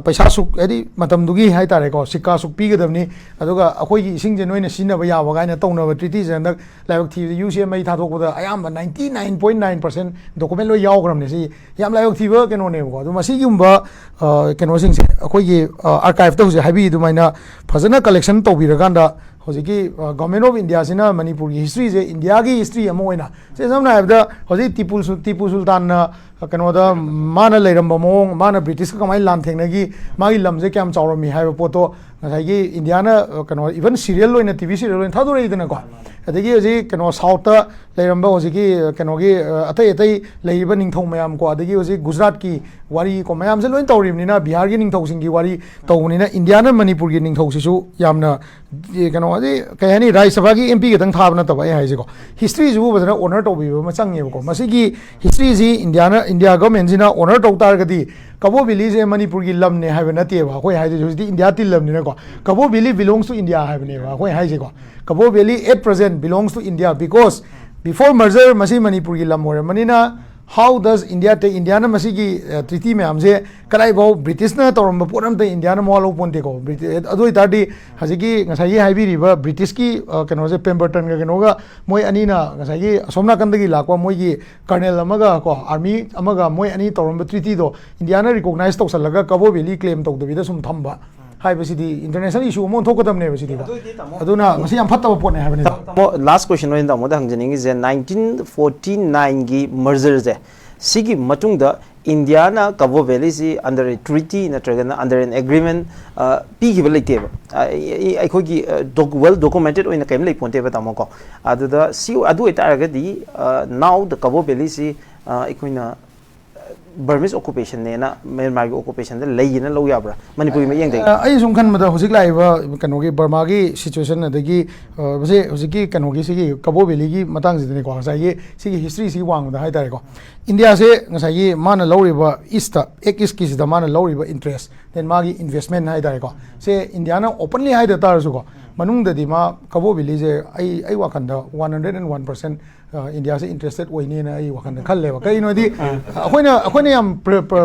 ꯄꯩꯁꯥ ꯁꯨꯛ, ꯍꯥꯏꯗꯤ ꯃꯇꯝꯗꯨꯒꯤ ꯍꯥꯏꯇꯥꯔꯦꯀꯣ, ꯁꯤꯛꯀꯥ ꯁꯨꯛ ꯄꯤꯒꯗꯕꯅꯤ, ꯑꯗꯨꯒ ꯑꯩꯈꯣꯏꯒꯤ ꯏꯁꯤꯡꯁꯦ ꯅꯣꯏꯅ ꯁꯤꯖꯤꯟꯅꯕ ꯌꯥꯕ ꯀꯥꯏꯅ ꯇꯧꯅꯕ ꯇ꯭ꯔꯤꯇꯤꯁꯦ ꯍꯟꯗꯛ ꯂꯥꯏꯕꯛ ꯊꯤꯕꯗ ꯌꯨ ꯁꯤ ꯑꯦꯝ ꯃꯩ ꯊꯥꯗꯣꯛꯄꯗ ꯑꯌꯥꯝꯕ ninety nine point nine percent document ꯂꯣꯏ ꯌꯥꯎꯈ꯭ꯔꯕꯅꯦ꯫ ꯁꯤ ꯌꯥꯝ ꯂꯥꯏꯕꯛ ꯊꯤꯕ ꯀꯩꯅꯣꯅꯦꯕꯀꯣ꯫ ꯑꯗꯣ ꯃꯁꯤꯒꯨꯝꯕ ꯀꯩꯅꯣꯁꯤꯡꯁꯦ ꯑꯩꯈꯣꯏꯒꯤ ꯑꯥꯔꯀꯥꯏꯞꯇ ꯍꯧꯖꯤꯛ ꯍꯥꯏꯕꯤ ꯑꯗꯨꯃꯥꯏꯅ ꯐꯖꯅ ꯀꯂꯦꯛꯁꯟ ꯇꯧꯕꯤꯔꯀꯥꯟꯗ, ꯍꯧꯖꯤꯛꯀꯤ ꯒꯣꯔꯃꯦꯟ ꯑꯣꯐ ꯏꯟꯗꯤꯌꯥꯁꯤꯅ ꯃꯅꯤꯄꯨꯔꯒꯤ ꯍꯤꯁꯇ꯭ꯔꯤꯁꯦ ꯏꯟꯗꯤꯌꯥꯒꯤ ꯍꯤꯁꯇ꯭ꯔꯤ ꯑꯃ ꯑꯣꯏꯅ, ꯁꯦ, ꯁꯝꯅ ꯍꯥꯏꯔꯕꯗ ꯍꯧꯖꯤꯛ ꯇꯤꯄꯨ ꯁꯨ-, ꯇꯤꯄꯨ ꯁꯨꯜꯇꯥꯟꯅ ꯀꯩꯅꯣꯗ ꯃꯥꯅ ꯂꯩꯔꯝꯕ ꯃꯑꯣꯡ, ꯃꯥꯅ ꯕ꯭ꯔꯤꯇꯤꯁꯀ ꯀꯃꯥꯏꯅ ꯂꯥꯟꯊꯦꯡꯅꯈꯤ, ꯃꯥꯒꯤ ꯂꯝꯁꯦ ꯀꯌꯥꯝ ꯆꯥꯎꯔꯝꯃꯤ ꯍꯥꯏꯕ ꯄꯣꯠꯇꯣ ꯉꯁꯥꯏꯒꯤ ꯏꯟꯗꯤꯌꯥꯅ ꯀꯩꯅꯣ, ꯏꯚꯟ ꯁꯤꯔꯤꯌꯦꯜ ꯑꯣꯏꯅ, ꯇꯤ ꯚꯤ ꯁꯤꯔꯤꯌꯦꯜ ꯑꯣꯏꯅ ꯊꯥꯗꯣꯔꯛꯏꯗꯅꯀꯣ꯫ ꯑꯗꯒꯤ ꯍꯧꯖꯤꯛ ꯀꯩꯅꯣ, ꯁꯥꯎꯠꯇ ꯂꯩꯔꯝꯕ ꯍꯧꯖꯤꯛꯀꯤ ꯀꯩꯅꯣꯒꯤ ꯑꯇꯩ ꯑꯇꯩ ꯂꯩꯔꯤꯕ ꯅꯤꯡꯊꯧ ꯃꯌꯥꯝ ꯀꯣ, ꯑꯗꯒꯤ ꯍꯧꯖꯤꯛ ꯒꯨꯖꯔꯥꯠꯀꯤ ꯋꯥꯔꯤ ꯀꯣ, ꯃꯌꯥꯝꯁꯦ ꯂꯣꯏ ꯇꯧꯔꯤꯕꯅꯤꯅ, ꯕꯤꯍꯥꯔꯒꯤ ꯅꯤꯡꯊꯧꯁꯤꯡꯒꯤ ꯋꯥꯔꯤ ꯇꯧꯕꯅꯤꯅ, ꯏꯟꯗꯤꯌꯥꯅ ꯃꯅꯤꯄꯨꯔꯒꯤ ꯅꯤꯡꯊꯧꯁꯤꯁꯨ ꯌꯥꯝꯅ ꯀꯩꯅꯣ, ꯍꯥꯏꯗꯤ ꯀꯩ ꯍꯥꯏꯅꯤ, ꯔꯥꯖ꯭ꯌ ꯁꯚꯥꯒꯤ ꯑꯦꯝ ꯄꯤ ꯈꯛꯇꯪ ꯊꯥꯕ ꯅꯠꯇꯕ ꯑꯩ ꯍꯥꯏꯁꯦꯀꯣ, ꯍꯤꯁꯇ꯭ꯔꯤꯁꯤꯕꯨ ꯐꯖꯅ ꯑꯣꯅꯔ ꯇꯧꯕꯤꯕ ꯑꯃ ꯆꯪꯉꯦꯕꯀꯣ꯫ ꯃꯁꯤꯒꯤ ꯍꯤꯁꯇ꯭ꯔꯤꯁꯤ ꯏꯟꯗꯤꯌꯥꯅ, ꯏꯟꯗꯤꯌꯥ ꯒꯚꯔꯟꯃꯦꯟꯁꯤꯅ ꯑꯣꯅꯔ ꯇꯧ ꯇꯥꯔꯒꯗꯤ, ꯀꯕꯣ ꯚꯦꯂꯤꯁꯦ ꯃꯅꯤꯄꯨꯔꯒꯤ ꯂꯝꯅꯦ ꯍꯥꯏꯕ ꯅꯠꯇꯦꯕ ꯑꯩꯈꯣꯏ ꯍꯥꯏꯗꯣꯏꯁꯦ꯫ ꯍꯧꯖꯤꯛꯇꯤ ꯏꯟꯗꯤꯌꯥ ꯇꯤꯜꯂꯝꯅꯤꯅꯀꯣ, Kabaw valley belongs to India ꯍꯥꯏꯕꯅꯦꯕ ꯑꯩꯈꯣꯏ ꯍꯥꯏꯁꯦꯀꯣ꯫ Kabo Valley at present belongs to India because before merger ꯃꯁꯤ ꯃꯅꯤꯄꯨꯔꯒꯤ ꯂꯝ ꯑꯣꯏꯔꯝꯕꯅꯤꯅ, how does India take, ꯏꯟꯗꯤꯌꯥꯅ ꯃꯁꯤꯒꯤ ꯇ꯭ꯔꯤꯇꯤ ꯃꯌꯥꯝꯁꯦ ꯀꯗꯥꯏꯐꯥꯎ, ꯕ꯭ꯔꯤꯇꯤꯁꯅ ꯇꯧꯔꯝꯕ ꯄꯣꯠ ꯑꯝꯇ ꯏꯟꯗꯤꯌꯥꯅ ꯃꯋꯥ ꯂꯧꯄꯣꯟꯇꯦꯀꯣ꯫ ꯕ꯭ꯔꯤꯇꯤ-, ꯑꯗꯨ ꯑꯣꯏꯇꯥꯔꯗꯤ ꯍꯧꯖꯤꯛꯀꯤ ꯉꯁꯥꯏꯒꯤ ꯍꯥꯏꯕꯤꯔꯤꯕ ꯕ꯭ꯔꯤꯇꯤꯁꯀꯤ ꯀꯩꯅꯣꯁꯦ, ꯄꯦꯝꯕꯔꯇꯟꯒ ꯀꯩꯅꯣꯒ, ꯃꯣꯏ ꯑꯅꯤꯅ ꯉꯁꯥꯏꯒꯤ ꯑꯁꯣꯝ ꯅꯥꯀꯟꯗꯒꯤ ꯂꯥꯛꯄ ꯃꯣꯏꯒꯤ ꯀꯔꯅꯦꯜ ꯑꯃꯒ ꯀꯣ, ꯑꯥꯔꯃꯤ ꯑꯃꯒ, ꯃꯣꯏ ꯑꯅꯤ ꯇꯧꯔꯝꯕ ꯇ꯭ꯔꯤꯇꯤꯗꯣ ꯏꯟꯗꯤꯌꯥꯅ ꯔꯤꯀꯣꯛꯅꯥꯏꯁ ꯇꯧꯁꯜꯂꯒ ꯀꯕꯣ ꯚꯦꯂꯤ ꯀ꯭ꯂꯦꯝ ꯇꯧꯗꯕꯤꯗ ꯁꯨꯝ ꯊꯝꯕ꯫ ꯍꯥꯏꯕꯁꯤꯗꯤ international issue ꯑꯃ ꯑꯣꯟꯊꯣꯛꯀꯗꯕꯅꯦꯕ ꯁꯤꯗꯤꯀꯣ꯫ ꯑꯗꯨ ꯑꯣꯏꯗꯤ ꯇꯥꯃꯣ, ꯑꯗꯨꯅ ꯃꯁꯤ ꯌꯥꯝ ꯐꯠꯇꯕ ꯄꯣꯠꯅꯦ ꯍꯥꯏꯕꯅꯤꯗ꯫ ꯇꯥꯃꯣ, ꯂꯥꯁ ꯀ꯭ꯋꯦꯁꯟ ꯑꯣꯏꯅ ꯇꯥꯃꯣꯗ ꯍꯪꯖꯅꯤꯡꯉꯤꯁꯦ, ꯅꯥꯏꯟꯇꯤꯟ ꯐꯣꯔꯇꯤ ꯅꯥꯏꯟꯒꯤ ꯃꯔꯖꯔꯁꯦ, ꯁꯤꯒꯤ ꯃꯇꯨꯡꯗ ꯏꯟꯗꯤꯌꯥꯅ ꯀꯕꯣ ꯚꯦꯂꯤꯁꯤ under a treaty ꯅꯠꯇ꯭ꯔꯒꯅ under an agreement ꯄꯤꯈꯤꯕ ꯂꯩꯇꯦꯕ꯫ ꯑ, ꯑꯩ- ꯑꯩ- ꯑꯩꯈꯣꯏꯒꯤ well documented ꯑꯣꯏꯅ ꯀꯔꯤꯝ ꯂꯩꯄꯣꯟꯇꯦꯕ, ꯇꯥꯃꯣ ꯀꯣ꯫ ꯑꯗꯨꯗ ꯁꯤ, ꯑꯗꯨ ꯑꯣꯏꯇꯥꯔꯒꯗꯤ, now the ꯀꯕꯣ ꯚꯦꯂꯤꯁꯤ ꯑꯩꯈꯣꯏꯅ ꯕꯔꯃꯤꯁ ꯑꯣꯀꯨꯄꯦꯁꯟꯅꯦꯅ, ꯃ꯭ꯌꯥꯟꯃꯥꯔꯒꯤ ꯑꯣꯀꯨꯄꯦꯁꯟꯗ ꯂꯩꯌꯦꯅ ꯂꯧ ꯌꯥꯕ꯭ꯔꯥ, ꯃꯅꯤꯄꯨꯔꯒꯤ ꯃꯤꯠꯌꯦꯡꯗꯒꯤ? ꯑ, ꯑꯩ ꯁꯨꯝ ꯈꯟꯕꯗ ꯍꯧꯖꯤꯛ ꯂꯥꯛꯏꯕ ꯀꯩꯅꯣꯒꯤ ꯕꯔꯃꯥꯒꯤ ꯁꯤꯆꯨꯋꯦꯁꯟ, ꯑꯗꯒꯤ ꯑ, ꯃꯁꯤ ꯍꯧꯖꯤꯛꯀꯤ ꯀꯩꯅꯣꯒꯤ ꯁꯤꯒꯤ ꯀꯕꯣ ꯚꯦꯂꯤꯒꯤ ꯃꯇꯥꯡꯁꯤꯗꯅꯤꯀꯣ, ꯉꯁꯥꯏꯒꯤ ꯁꯤꯒꯤ ꯍꯤꯁꯇ꯭ꯔꯤꯁꯤ ꯋꯥꯡꯃꯗ ꯍꯥꯏꯇꯥꯔꯦꯀꯣ, ꯏꯟꯗꯤꯌꯥꯁꯦ ꯉꯁꯥꯏꯒꯤ ꯃꯥꯅ ꯂꯧꯔꯤꯕ ꯏꯁꯇ, ꯑꯦꯛ ꯏꯁꯀꯤꯁꯤꯗ ꯃꯥꯅ ꯂꯧꯔꯤꯕ ꯏꯟꯇꯔꯦꯁ, ꯗꯦꯟ ꯃꯥꯒꯤ ꯏꯟꯚꯦꯁꯃꯦꯟ ꯍꯥꯏꯇꯥꯔꯦꯀꯣ, ꯁꯦ ꯏꯟꯗꯤꯌꯥꯅ ꯑꯣꯄꯟꯂꯤ ꯍꯥꯏꯗ ꯇꯥꯔꯁꯨꯀꯣ, ꯃꯅꯨꯡꯗꯗꯤ ꯃꯥ ꯀꯕꯣ ꯚꯦꯂꯤꯁꯦ ꯑꯩ ꯑꯩ ꯋꯥꯈꯟꯗ ꯋꯥꯟ ꯍꯟꯗ꯭ꯔꯦꯗ ꯑꯦꯟ ꯋꯥꯟ ꯄꯔꯁꯦꯟ ꯏꯟꯗꯤꯌꯥꯁꯦ ꯏꯟꯇꯔꯦꯁꯇꯦꯠ ꯑꯣꯏꯅꯦꯅ ꯑꯩ ꯋꯥꯈꯜꯗ ꯈꯜꯂꯦꯕ꯫ ꯀꯩꯒꯤꯅꯣꯗꯤ ꯑꯩꯈꯣꯏꯅ ꯑꯩꯈꯣꯏꯅ ꯌꯥꯝ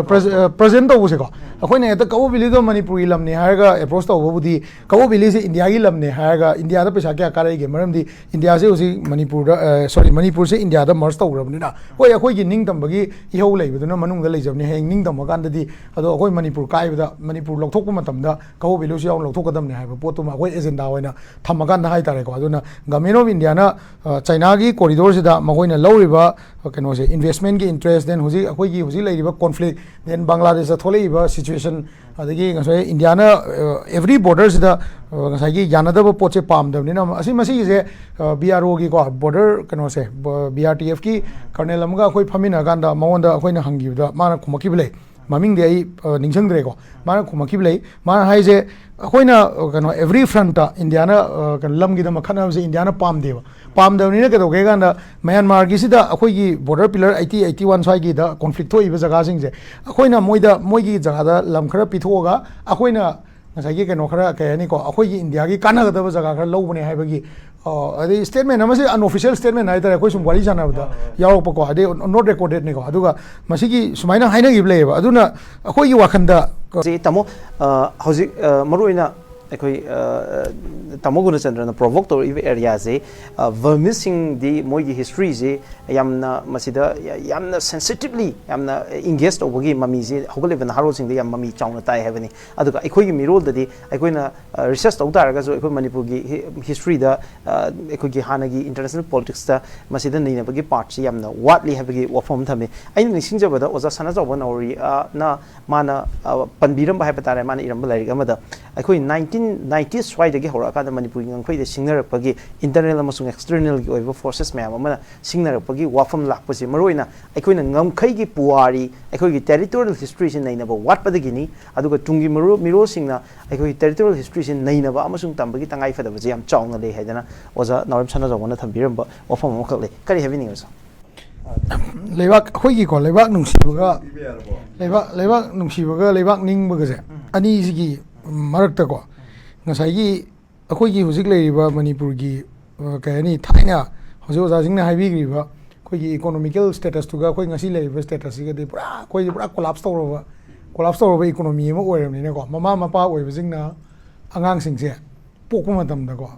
ꯄ꯭ꯔꯖꯦꯟ ꯇꯧꯕꯁꯦꯀꯣ, ꯑꯩꯈꯣꯏꯅ ꯍꯦꯛꯇ ꯀꯕꯣ ꯚꯦꯂꯤꯗꯣ ꯃꯅꯤꯄꯨꯔꯒꯤ ꯂꯝꯅꯦ ꯍꯥꯏꯔꯒ ꯑꯦꯄ꯭ꯔꯣꯁ ꯇꯧꯕꯕꯨꯗꯤ, ꯀꯕꯣ ꯚꯦꯂꯤꯁꯦ ꯏꯟꯗꯤꯌꯥꯒꯤ ꯂꯝꯅꯦ ꯍꯥꯏꯔꯒ ꯏꯟꯗꯤꯌꯥꯗ ꯄꯩꯁꯥ ꯀꯌꯥ ꯀꯥꯔꯛꯏꯒꯦ? ꯃꯔꯝꯗꯤ ꯏꯟꯗꯤꯌꯥꯁꯦ ꯍꯧꯖꯤꯛ ꯃꯅꯤꯄꯨꯔꯗ, ꯁꯣꯔꯤ, ꯃꯅꯤꯄꯨꯔꯁꯦ ꯏꯟꯗꯤꯌꯥꯗ ꯃꯔꯖ ꯇꯧꯈ꯭ꯔꯕꯅꯤꯅ, ꯍꯣꯏ, ꯑꯩꯈꯣꯏꯒꯤ ꯅꯤꯡꯇꯝꯕꯒꯤ ꯏꯍꯧ ꯂꯩꯕꯗꯨꯅ ꯃꯅꯨꯡꯗ ꯂꯩꯖꯕꯅꯤ꯫ ꯍꯌꯦꯡ ꯅꯤꯡꯇꯝꯃꯀꯥꯟꯗꯗꯤ ꯑꯗꯣ ꯑꯩꯈꯣꯏ ꯃꯅꯤꯄꯨꯔ ꯀꯥꯏꯕꯗ ꯃꯅꯤꯄꯨꯔ ꯂꯧꯊꯣꯛꯄ ꯃꯇꯝꯗ ꯀꯕꯣ ꯚꯦꯂꯤꯁꯨ ꯌꯥꯎꯅ ꯂꯧꯊꯣꯛꯀꯗꯕꯅꯤ ꯍꯥꯏꯕ ꯄꯣꯠꯇꯨꯃ ꯑꯩꯈꯣꯏ ꯑꯦꯖꯦꯟꯗꯥ ꯑꯣꯏꯅ ꯊꯝꯃꯀꯥꯟꯗ ꯍꯥꯏꯇꯥꯔꯦꯀꯣ꯫ ꯑꯗꯨꯅ ꯒꯃꯦꯟ ꯑꯣꯐ ꯏꯟꯗꯤꯌꯥꯅ ꯆꯥꯏꯅꯥꯒꯤ ꯀꯣꯔꯤꯗꯣꯔꯁꯤꯗ ꯃꯈꯣꯏꯅ ꯂꯧꯔꯤꯕ ꯀꯩꯅꯣꯁꯦ, ꯏꯟꯚꯦꯁꯃꯦꯟꯒꯤ ꯏꯟꯇꯔꯦꯁ, ꯗꯦꯟ ꯍꯧꯖꯤꯛ ꯑꯩꯈꯣꯏꯒꯤ ꯍꯧꯖꯤꯛ ꯂꯩꯔꯤꯕ ꯀꯣꯟꯐ꯭ꯂꯤꯛ, ꯗꯦꯟ ꯕꯪꯒ꯭ꯂꯥꯗꯦꯁꯇ ꯊꯣꯛꯂꯛꯏꯕ ꯁꯤꯆꯨꯋꯦꯁꯟ, ꯑꯗꯒꯤ ꯉꯁꯥꯏ ꯏꯟꯗꯤꯌꯥꯅ ꯑꯦꯚ꯭ꯔꯤ ꯕꯣꯔꯗꯔꯁꯤꯗ ꯉꯁꯥꯏꯒꯤ ꯌꯥꯅꯗꯕ ꯄꯣꯠꯁꯦ ꯄꯥꯝꯗꯕꯅꯤꯅ, ꯑꯁꯤ ꯃꯁꯤꯒꯤꯁꯦ ꯕꯤ ꯑꯥꯔ ꯑꯣꯒꯤꯀꯣ, ꯕꯣꯔꯗꯔ ꯀꯩꯅꯣꯁꯦ, ꯕꯤ ꯑꯥꯔ ꯇꯤ ꯑꯦꯐꯀꯤ ꯀꯔꯅꯦꯜ ꯑꯃꯒ ꯑꯩꯈꯣꯏ ꯐꯝꯃꯤꯟꯅꯔꯀꯥꯟꯗ ꯃꯉꯣꯟꯗ ꯑꯩꯈꯣꯏꯅ ꯍꯪꯈꯤꯕꯗ ꯃꯥꯅ ꯈꯨꯝꯃꯛꯈꯤꯕ ꯂꯩ꯫ ꯃꯃꯤꯡꯗꯤ ꯑꯩ ꯅꯤꯡꯁꯤꯡꯗ꯭ꯔꯦꯀꯣ꯫ ꯃꯥꯅ ꯈꯨꯝꯃꯛꯈꯤꯕ ꯂꯩ꯫ ꯃꯥꯅ ꯍꯥꯏꯁꯦ, ꯑꯩꯈꯣꯏꯅ ꯀꯩꯅꯣ ꯑꯦꯚ꯭ꯔꯤ ꯐ꯭ꯔꯟꯠꯇ ꯏꯟꯗꯤꯌꯥꯅ ꯀꯩꯅꯣ ꯂꯝꯒꯤꯗꯃꯛ ꯈꯠꯅꯕꯁꯦ ꯏꯟꯗꯤꯌꯥꯅ ꯄꯥꯝꯗꯦꯕ꯫ ꯄꯥꯝꯗꯕꯅꯤꯅ ꯀꯩꯗꯧꯒꯦ ꯀꯥꯟꯗ, ꯃꯌꯥꯟꯃꯥꯔꯒꯤꯁꯤꯗ ꯑꯩꯈꯣꯏꯒꯤ border pillar eighty, eighty one ꯁ꯭ꯋꯥꯏꯒꯤꯗ ꯀꯣꯟꯐ꯭ꯂꯤꯛ ꯊꯣꯛꯏꯕ ꯖꯒꯥꯁꯤꯡꯁꯦ, ꯑꯩꯈꯣꯏꯅ ꯃꯣꯏꯗ, ꯃꯣꯏꯒꯤ ꯖꯒꯥꯗ ꯂꯝ ꯈꯔ ꯄꯤꯊꯣꯛꯑꯒ ꯑꯩꯈꯣꯏꯅ ꯉꯁꯥꯏꯒꯤ ꯀꯩꯅꯣ ꯈꯔ, ꯀꯩ ꯍꯥꯏꯅꯤꯀꯣ, ꯑꯩꯈꯣꯏꯒꯤ ꯏꯟꯗꯤꯌꯥꯒꯤ ꯀꯥꯟꯅꯒꯗꯕ ꯖꯒꯥ ꯈꯔ ꯂꯧꯕꯅꯦ ꯍꯥꯏꯕꯒꯤ, ꯑ, ꯑꯗꯩ ꯁ꯭ꯇꯦꯠꯃꯦꯟ ꯑꯃꯁꯦ, ꯑꯟꯑꯣꯐꯤꯁꯤꯌꯦꯜ ꯁ꯭ꯇꯦꯠꯃꯦꯟ ꯍꯥꯏꯇꯥꯔꯦ, ꯑꯩꯈꯣꯏ ꯁꯨꯝ ꯋꯥꯔꯤ ꯁꯥꯟꯅꯕꯗ ꯌꯥꯎꯔꯛꯄꯀꯣ, ꯑꯗꯩ ꯅꯣꯠ ꯔꯦꯀꯣꯔꯗꯦꯠꯅꯤꯀꯣ꯫ ꯑꯗꯨꯒ ꯃꯁꯤꯒꯤ ꯁꯨꯃꯥꯏꯅ ꯍꯥꯏꯅꯈꯤꯕ ꯂꯩꯌꯦꯕ꯫ ꯑꯗꯨꯅ ꯑꯩꯈꯣꯏꯒꯤ ꯋꯥꯈꯜꯗ ꯁꯤ ꯇꯥꯃꯣ, ꯑ, ꯍꯧꯖꯤꯛ, ꯑ, ꯃꯔꯨꯑꯣꯏꯅ ꯑꯩꯈꯣꯏ ꯇꯥꯃꯣ ꯒꯨꯅꯆꯟꯗ꯭ꯔꯅ ꯄ꯭ꯔꯣꯚꯣꯛ ꯇꯧꯔꯛꯏꯕ ꯑꯦꯔꯤꯌꯥꯁꯦ, ꯕꯔꯃꯤꯁꯁꯤꯡꯗꯤ ꯃꯣꯏꯒꯤ ꯍꯤꯁꯇ꯭ꯔꯤꯁꯦ ꯌꯥꯝꯅ ꯃꯁꯤꯗ ꯌꯥꯝꯅ ꯁꯦꯟꯁꯤꯇꯤꯞꯂꯤ ꯌꯥꯝꯅ ꯏꯪꯒꯦꯖ ꯇꯧꯕꯒꯤ ꯃꯃꯤꯁꯦ ꯍꯧꯒꯠꯂꯤꯕ ꯅꯍꯥꯔꯣꯜꯁꯤꯡꯗ ꯌꯥꯝ ꯃꯃꯤ ꯆꯥꯎꯅ ꯇꯥꯏ ꯍꯥꯏꯕꯅꯤ꯫ ꯑꯗꯨꯒ ꯑꯩꯈꯣꯏꯒꯤ ꯃꯤꯔꯣꯜꯗꯗꯤ ꯑꯩꯈꯣꯏꯅ ꯔꯤꯁꯔꯁ ꯇꯧ ꯇꯥꯔꯒꯁꯨ ꯑꯩꯈꯣꯏ ꯃꯅꯤꯄꯨꯔꯒꯤ ꯍꯤꯁꯇ꯭ꯔꯤꯗ ꯑꯩꯈꯣꯏꯒꯤ ꯍꯥꯟꯅꯒꯤ ꯏꯟꯇꯔꯅꯦꯁꯅꯦꯜ ꯄꯣꯂꯤꯇꯤꯛꯁꯇ ꯃꯁꯤꯗ ꯅꯩꯅꯕꯒꯤ ꯄꯥꯔꯠꯁꯤ ꯌꯥꯝꯅ ꯋꯥꯠꯂꯤ ꯍꯥꯏꯕꯒꯤ ꯋꯥꯐꯝ ꯑꯃ ꯊꯝꯃꯤ꯫ ꯑꯩꯅ ꯅꯤꯡꯁꯤꯡꯖꯕꯗ ꯑꯣꯖꯥ ꯁꯅꯥꯖꯥꯎꯕ ꯅꯥꯎꯔꯤꯅ ꯃꯥꯅ ꯄꯟꯕꯤꯔꯝꯕ ꯍꯥꯏꯕ ꯇꯥꯔꯦ, ꯃꯥꯅ ꯏꯔꯝꯕ ꯂꯥꯏꯔꯤꯛ ꯑꯃꯗ ꯑꯩꯈꯣꯏ ꯅꯥꯏꯟꯇꯤꯟ ꯅꯥꯏꯟꯇꯤ ꯁ꯭ꯋꯥꯏꯗꯒꯤ ꯍꯧꯔꯛꯑꯀꯥꯟꯗ ꯃꯅꯤꯄꯨꯔꯒꯤ ꯉꯝꯈꯩꯗ ꯁꯤꯡꯅꯔꯛꯄꯒꯤ ꯏꯟꯇꯔꯅꯦꯜ ꯑꯃꯁꯨꯡ ꯑꯦꯛꯁꯇꯔꯅꯦꯜꯒꯤ ꯑꯣꯏꯕ ꯐꯣꯔꯁꯦꯁ ꯃꯌꯥꯝ ꯑꯃꯅ ꯁꯤꯡꯅꯔꯛꯄꯒꯤ ꯋꯥꯐꯝ ꯂꯥꯛꯄꯁꯦ, ꯃꯔꯨꯑꯣꯏꯅ ꯑꯩꯈꯣꯏꯅ ꯉꯝꯈꯩꯒꯤ ꯄꯨꯋꯥꯔꯤ, ꯑꯩꯈꯣꯏꯒꯤ ꯇꯦꯔꯤꯇꯣꯔꯤꯌꯦꯜ ꯍꯤꯁꯇ꯭ꯔꯤꯁꯤ ꯅꯩꯅꯕ ꯋꯥꯠꯄꯗꯒꯤꯅꯤ꯫ ꯑꯗꯨꯒ ꯇꯨꯡꯒꯤ ꯃꯔꯨ ꯃꯤꯔꯣꯜꯁꯤꯡꯅ ꯑꯩꯈꯣꯏꯒꯤ ꯇꯦꯔꯤꯇꯣꯔꯤꯌꯦꯜ ꯍꯤꯁꯇ꯭ꯔꯤꯁꯤ ꯅꯩꯅꯕ ꯑꯃꯁꯨꯡ ꯇꯝꯕꯒꯤ ꯇꯉꯥꯏ ꯐꯗꯕꯁꯦ ꯌꯥꯝ ꯆꯥꯎꯅ ꯂꯩ ꯍꯥꯏꯗꯅ ꯑꯣꯖꯥ ꯅꯥꯎꯔꯦꯝ ꯁꯅꯥꯖꯥꯎꯕꯅ ꯊꯝꯕꯤꯔꯝꯕ ꯋꯥꯐꯝ ꯑꯃꯈꯛ ꯂꯩ꯫ ꯀꯔꯤ ꯍꯥꯏꯕꯤꯅꯤꯡꯉꯤ ꯑꯣꯖꯥ? ꯂꯩꯕꯥꯛ ꯑꯩꯈꯣꯏꯒꯤꯀꯣ, ꯂꯩꯕꯥꯛ ꯅꯨꯡꯁꯤꯕꯒ ꯂꯩꯕꯥꯛ ꯂꯩꯕꯥꯛ ꯅꯨꯡꯁꯤꯕꯒ ꯂꯩꯕꯥꯛ ꯅꯤꯡꯕꯒꯁꯦ, ꯑꯅꯤꯁꯤꯒꯤ ꯃꯔꯛꯇꯀꯣ, ꯉꯁꯥꯏꯒꯤ ꯑꯩꯈꯣꯏꯒꯤ ꯍꯧꯖꯤꯛ ꯂꯩꯔꯤꯕ ꯃꯅꯤꯄꯨꯔꯒꯤ ꯀꯩ ꯍꯥꯏꯅꯤ, ꯊꯥꯏꯅ ꯍꯧꯖꯤꯛ ꯑꯣꯖꯥꯁꯤꯡꯅ ꯍꯥꯏꯕꯤꯈ꯭ꯔꯤꯕ ꯑꯩꯈꯣꯏꯒꯤ ꯏꯀꯣꯅꯣꯃꯤꯀꯦꯜ ꯁ꯭ꯇꯦꯇꯁꯇꯨꯒ ꯑꯩꯈꯣꯏ ꯉꯁꯤ ꯂꯩꯔꯤꯕ ꯁ꯭ꯇꯦꯇꯁꯁꯤꯒꯗꯤ ꯄꯨꯔꯥ, ꯑꯩꯈꯣꯏꯁꯦ ꯄꯨꯔꯥ ꯀꯣꯂꯥꯞꯁ ꯇꯧꯔꯕ ꯀꯣꯂꯥꯞꯁ ꯇꯧꯔꯕ ꯏꯀꯣꯅꯣꯃꯤ ꯑꯃ ꯑꯣꯏꯔꯕꯅꯤꯅꯀꯣ, ꯃꯃꯥ ꯃꯄꯥ ꯑꯣꯏꯕꯁꯤꯡꯅ ꯑꯉꯥꯡꯁꯤꯡꯁꯦ ꯄꯣꯛꯄ ꯃꯇꯝꯗꯀꯣ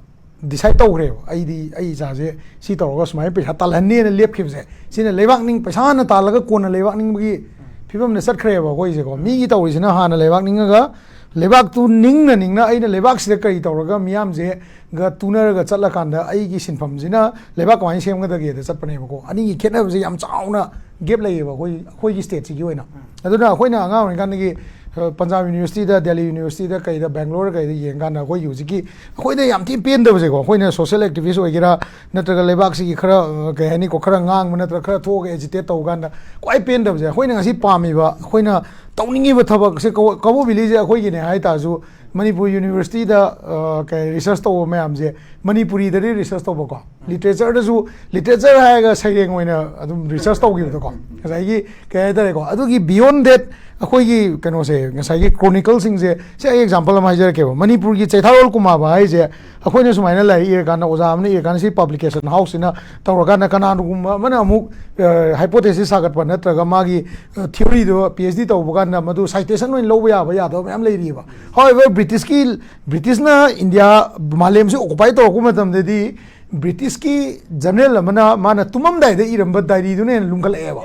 ꯗꯤꯁꯥꯏꯠ ꯇꯧꯈ꯭ꯔꯦꯕ, ꯑꯩꯗꯤ ꯑꯩ ꯏꯆꯥꯁꯦ ꯁꯤ ꯇꯧꯔꯒ ꯁꯨꯃꯥꯏꯅ ꯄꯩꯁꯥ ꯇꯥꯜꯍꯟꯅꯦꯅ ꯂꯦꯞꯈꯤꯕꯁꯦ, ꯁꯤꯅ ꯂꯩꯕꯥꯛ ꯅꯤꯡ, ꯄꯩꯁꯥ ꯍꯥꯟꯅ ꯇꯥꯜꯂꯒ ꯀꯣꯟꯅ ꯂꯩꯕꯥꯛ ꯅꯤꯡꯕꯒꯤ ꯐꯤꯕꯝꯗ ꯆꯠꯈ꯭ꯔꯦꯕ ꯑꯩꯈꯣꯏꯁꯦꯀꯣ꯫ ꯃꯤꯒꯤ ꯇꯧꯔꯤꯁꯤꯅ ꯍꯥꯟꯅ ꯂꯩꯕꯥꯛ ꯅꯤꯡꯉꯒ ꯂꯩꯕꯥꯛꯇꯨ ꯅꯤꯡꯅ ꯅꯤꯡꯅ ꯑꯩꯅ ꯂꯩꯕꯥꯛꯁꯤꯗ ꯀꯔꯤ ꯇꯧꯔꯒ ꯃꯤꯌꯥꯝꯁꯦꯒ ꯇꯨꯅꯔꯒ ꯆꯠꯂꯀꯥꯟꯗ ꯑꯩꯒꯤ ꯁꯤꯟꯐꯝꯁꯤꯅ ꯂꯩꯕꯥꯛ ꯀꯃꯥꯏꯅ ꯁꯦꯝꯒꯗꯒꯦꯗ ꯆꯠꯄꯅꯦꯕꯀꯣ꯫ ꯑꯅꯤꯒꯤ ꯈꯦꯠꯅꯕꯁꯦ ꯌꯥꯝ ꯆꯥꯎꯅ ꯒꯦꯞ ꯂꯩꯌꯦꯕ ꯑꯩꯈꯣꯏ, ꯑꯩꯈꯣꯏꯒꯤ ꯁ꯭ꯇꯦꯠꯁꯤꯒꯤ ꯑꯣꯏꯅ꯫ ꯑꯗꯨꯅ ꯑꯩꯈꯣꯏꯅ ꯑꯉꯥꯡ ꯑꯣꯏꯔꯤꯀꯥꯟꯗꯒꯤ ꯄꯟꯖꯥꯕ ꯌꯨꯅꯤꯚꯔꯁꯤꯇꯤꯗ, ꯗꯦꯜꯂꯤ ꯌꯨꯅꯤꯚꯔꯁꯤꯇꯤꯗ, ꯀꯩꯗ, ꯕꯦꯡꯒ꯭ꯂꯣꯔ ꯀꯩꯗ ꯌꯦꯡꯀꯥꯟꯗ ꯑꯩꯈꯣꯏꯒꯤ ꯍꯧꯖꯤꯛꯀꯤ ꯑꯩꯈꯣꯏꯗ ꯌꯥꯝ ꯊꯤꯅ ꯄꯦꯟꯗꯕꯁꯦꯀꯣ, ꯑꯩꯈꯣꯏꯅ ꯁꯣꯁꯦꯜ ꯑꯦꯛꯇꯤꯚꯤꯁ ꯑꯣꯏꯒꯦꯔꯥ, ꯅꯠꯇ꯭ꯔꯒ ꯂꯩꯕꯥꯛꯁꯤꯒꯤ ꯈꯔ ꯀꯩ ꯍꯥꯏꯅꯤꯀꯣ, ꯈꯔ ꯉꯥꯡꯕ ꯅꯠꯇ꯭ꯔꯒ ꯈꯔ ꯊꯣꯛꯑꯒ ꯑꯦꯖꯤꯇꯦꯠ ꯇꯧꯕ ꯀꯥꯟꯗ ꯈ꯭ꯋꯥꯏ ꯄꯦꯟꯗꯕꯁꯦ, ꯑꯩꯈꯣꯏꯅ ꯉꯁꯤ ꯄꯥꯝꯃꯤꯕ, ꯑꯩꯈꯣꯏꯅ ꯇꯧꯅꯤꯡꯉꯤꯕ ꯊꯕꯛꯁꯦ ꯀꯕꯣ-, ꯀꯕꯣ ꯚꯦꯂꯤꯁꯦ ꯑꯩꯈꯣꯏꯒꯤꯅꯦ ꯍꯥꯏ ꯇꯥꯔꯁꯨ, ꯃꯅꯤꯄꯨꯔ ꯌꯨꯅꯤꯚꯔꯁꯤꯇꯤꯗ ꯀꯩ ꯔꯤꯁꯔꯁ ꯇꯧꯕ ꯃꯌꯥꯝꯁꯦ ꯃꯅꯤꯄꯨꯔꯤꯗꯗꯤ ꯔꯤꯁꯔꯁ ꯇꯧꯕꯀꯣ, ꯂꯤꯇꯔꯦꯆꯔꯗꯁꯨ, ꯂꯤꯇꯔꯦꯆꯔ ꯍꯥꯏꯔꯒ ꯁꯩꯔꯦꯡ ꯑꯣꯏꯅ ꯑꯗꯨꯝ ꯔꯤꯁꯔꯁ ꯇꯧꯈꯤꯕꯗꯣꯀꯣ, ꯉꯁꯥꯏꯒꯤ ꯀꯩ ꯍꯥꯏꯇꯥꯔꯦꯀꯣ, ꯑꯗꯨꯒꯤ ꯕꯤꯌꯣꯟ ꯗꯦꯠ ꯑꯩꯈꯣꯏꯒꯤ ꯀꯩꯅꯣꯁꯦ, ꯉꯁꯥꯏꯒꯤ ꯀ꯭ꯔꯣꯅꯤꯀꯜꯁꯤꯡꯁꯦ, ꯁꯤ ꯑꯩ ꯑꯦꯛꯖꯥꯝꯄꯜ ꯑꯃ ꯍꯥꯏꯖꯔꯛꯀꯦꯕ꯫ ꯃꯅꯤꯄꯨꯔꯒꯤ ꯆꯩꯊꯥꯔꯣꯜ ꯀꯨꯃꯥꯕ ꯍꯥꯏꯁꯦ, ꯑꯩꯈꯣꯏꯅ ꯁꯨꯃꯥꯏꯅ ꯂꯥꯏꯔꯤꯛ ꯏꯔꯀꯥꯟꯗ, ꯑꯣꯖꯥ ꯑꯃꯅ ꯏꯔꯀꯥꯟꯗ, ꯁꯤ ꯄꯕ꯭ꯂꯤꯀꯦꯁꯟ ꯍꯥꯎꯁꯁꯤꯅ ꯇꯧꯔꯀꯥꯟꯗ, ꯀꯅꯥꯒꯨꯝꯕ ꯑꯃꯅ ꯑꯃꯨꯛ ꯍꯥꯏꯄꯣꯊꯦꯁꯤꯁ ꯁꯥꯒꯠꯄ ꯅꯠꯇ꯭ꯔꯒ ꯃꯥꯒꯤ ꯊꯤꯑꯣꯔꯤꯗꯣ ꯄꯤ ꯑꯩꯆ ꯗꯤ ꯇꯧꯕ ꯀꯥꯟꯗ ꯃꯗꯨ ꯁꯥꯏꯇꯦꯁꯟ ꯑꯣꯏꯅ ꯂꯧꯕ ꯌꯥꯕ ꯌꯥꯗꯕ ꯃꯌꯥꯝ ꯂꯩꯔꯤꯑꯕ꯫ ꯍꯥꯎꯑꯦꯚꯔ, ꯕ꯭ꯔꯤꯇꯤꯁꯀꯤ, ꯕ꯭ꯔꯤꯇꯤꯁꯅ ꯏꯟꯗꯤꯌꯥ, ꯃꯥꯂꯦꯝꯁꯤ ꯑꯣꯀꯨꯄꯥꯏ ꯇꯧꯔꯛꯄ ꯃꯇꯝꯗꯗꯤ, ꯕ꯭ꯔꯤꯇꯤꯁꯀꯤ ꯖꯔꯅꯦꯜ ꯑꯃꯅ ꯃꯥꯅ ꯇꯨꯝꯃꯝꯗꯥꯏꯗ ꯏꯔꯝꯕ ꯗꯥꯏꯔꯤꯗꯨꯅ ꯍꯦꯟꯅ ꯂꯨꯝꯈꯠꯂꯛꯑꯦꯕ꯫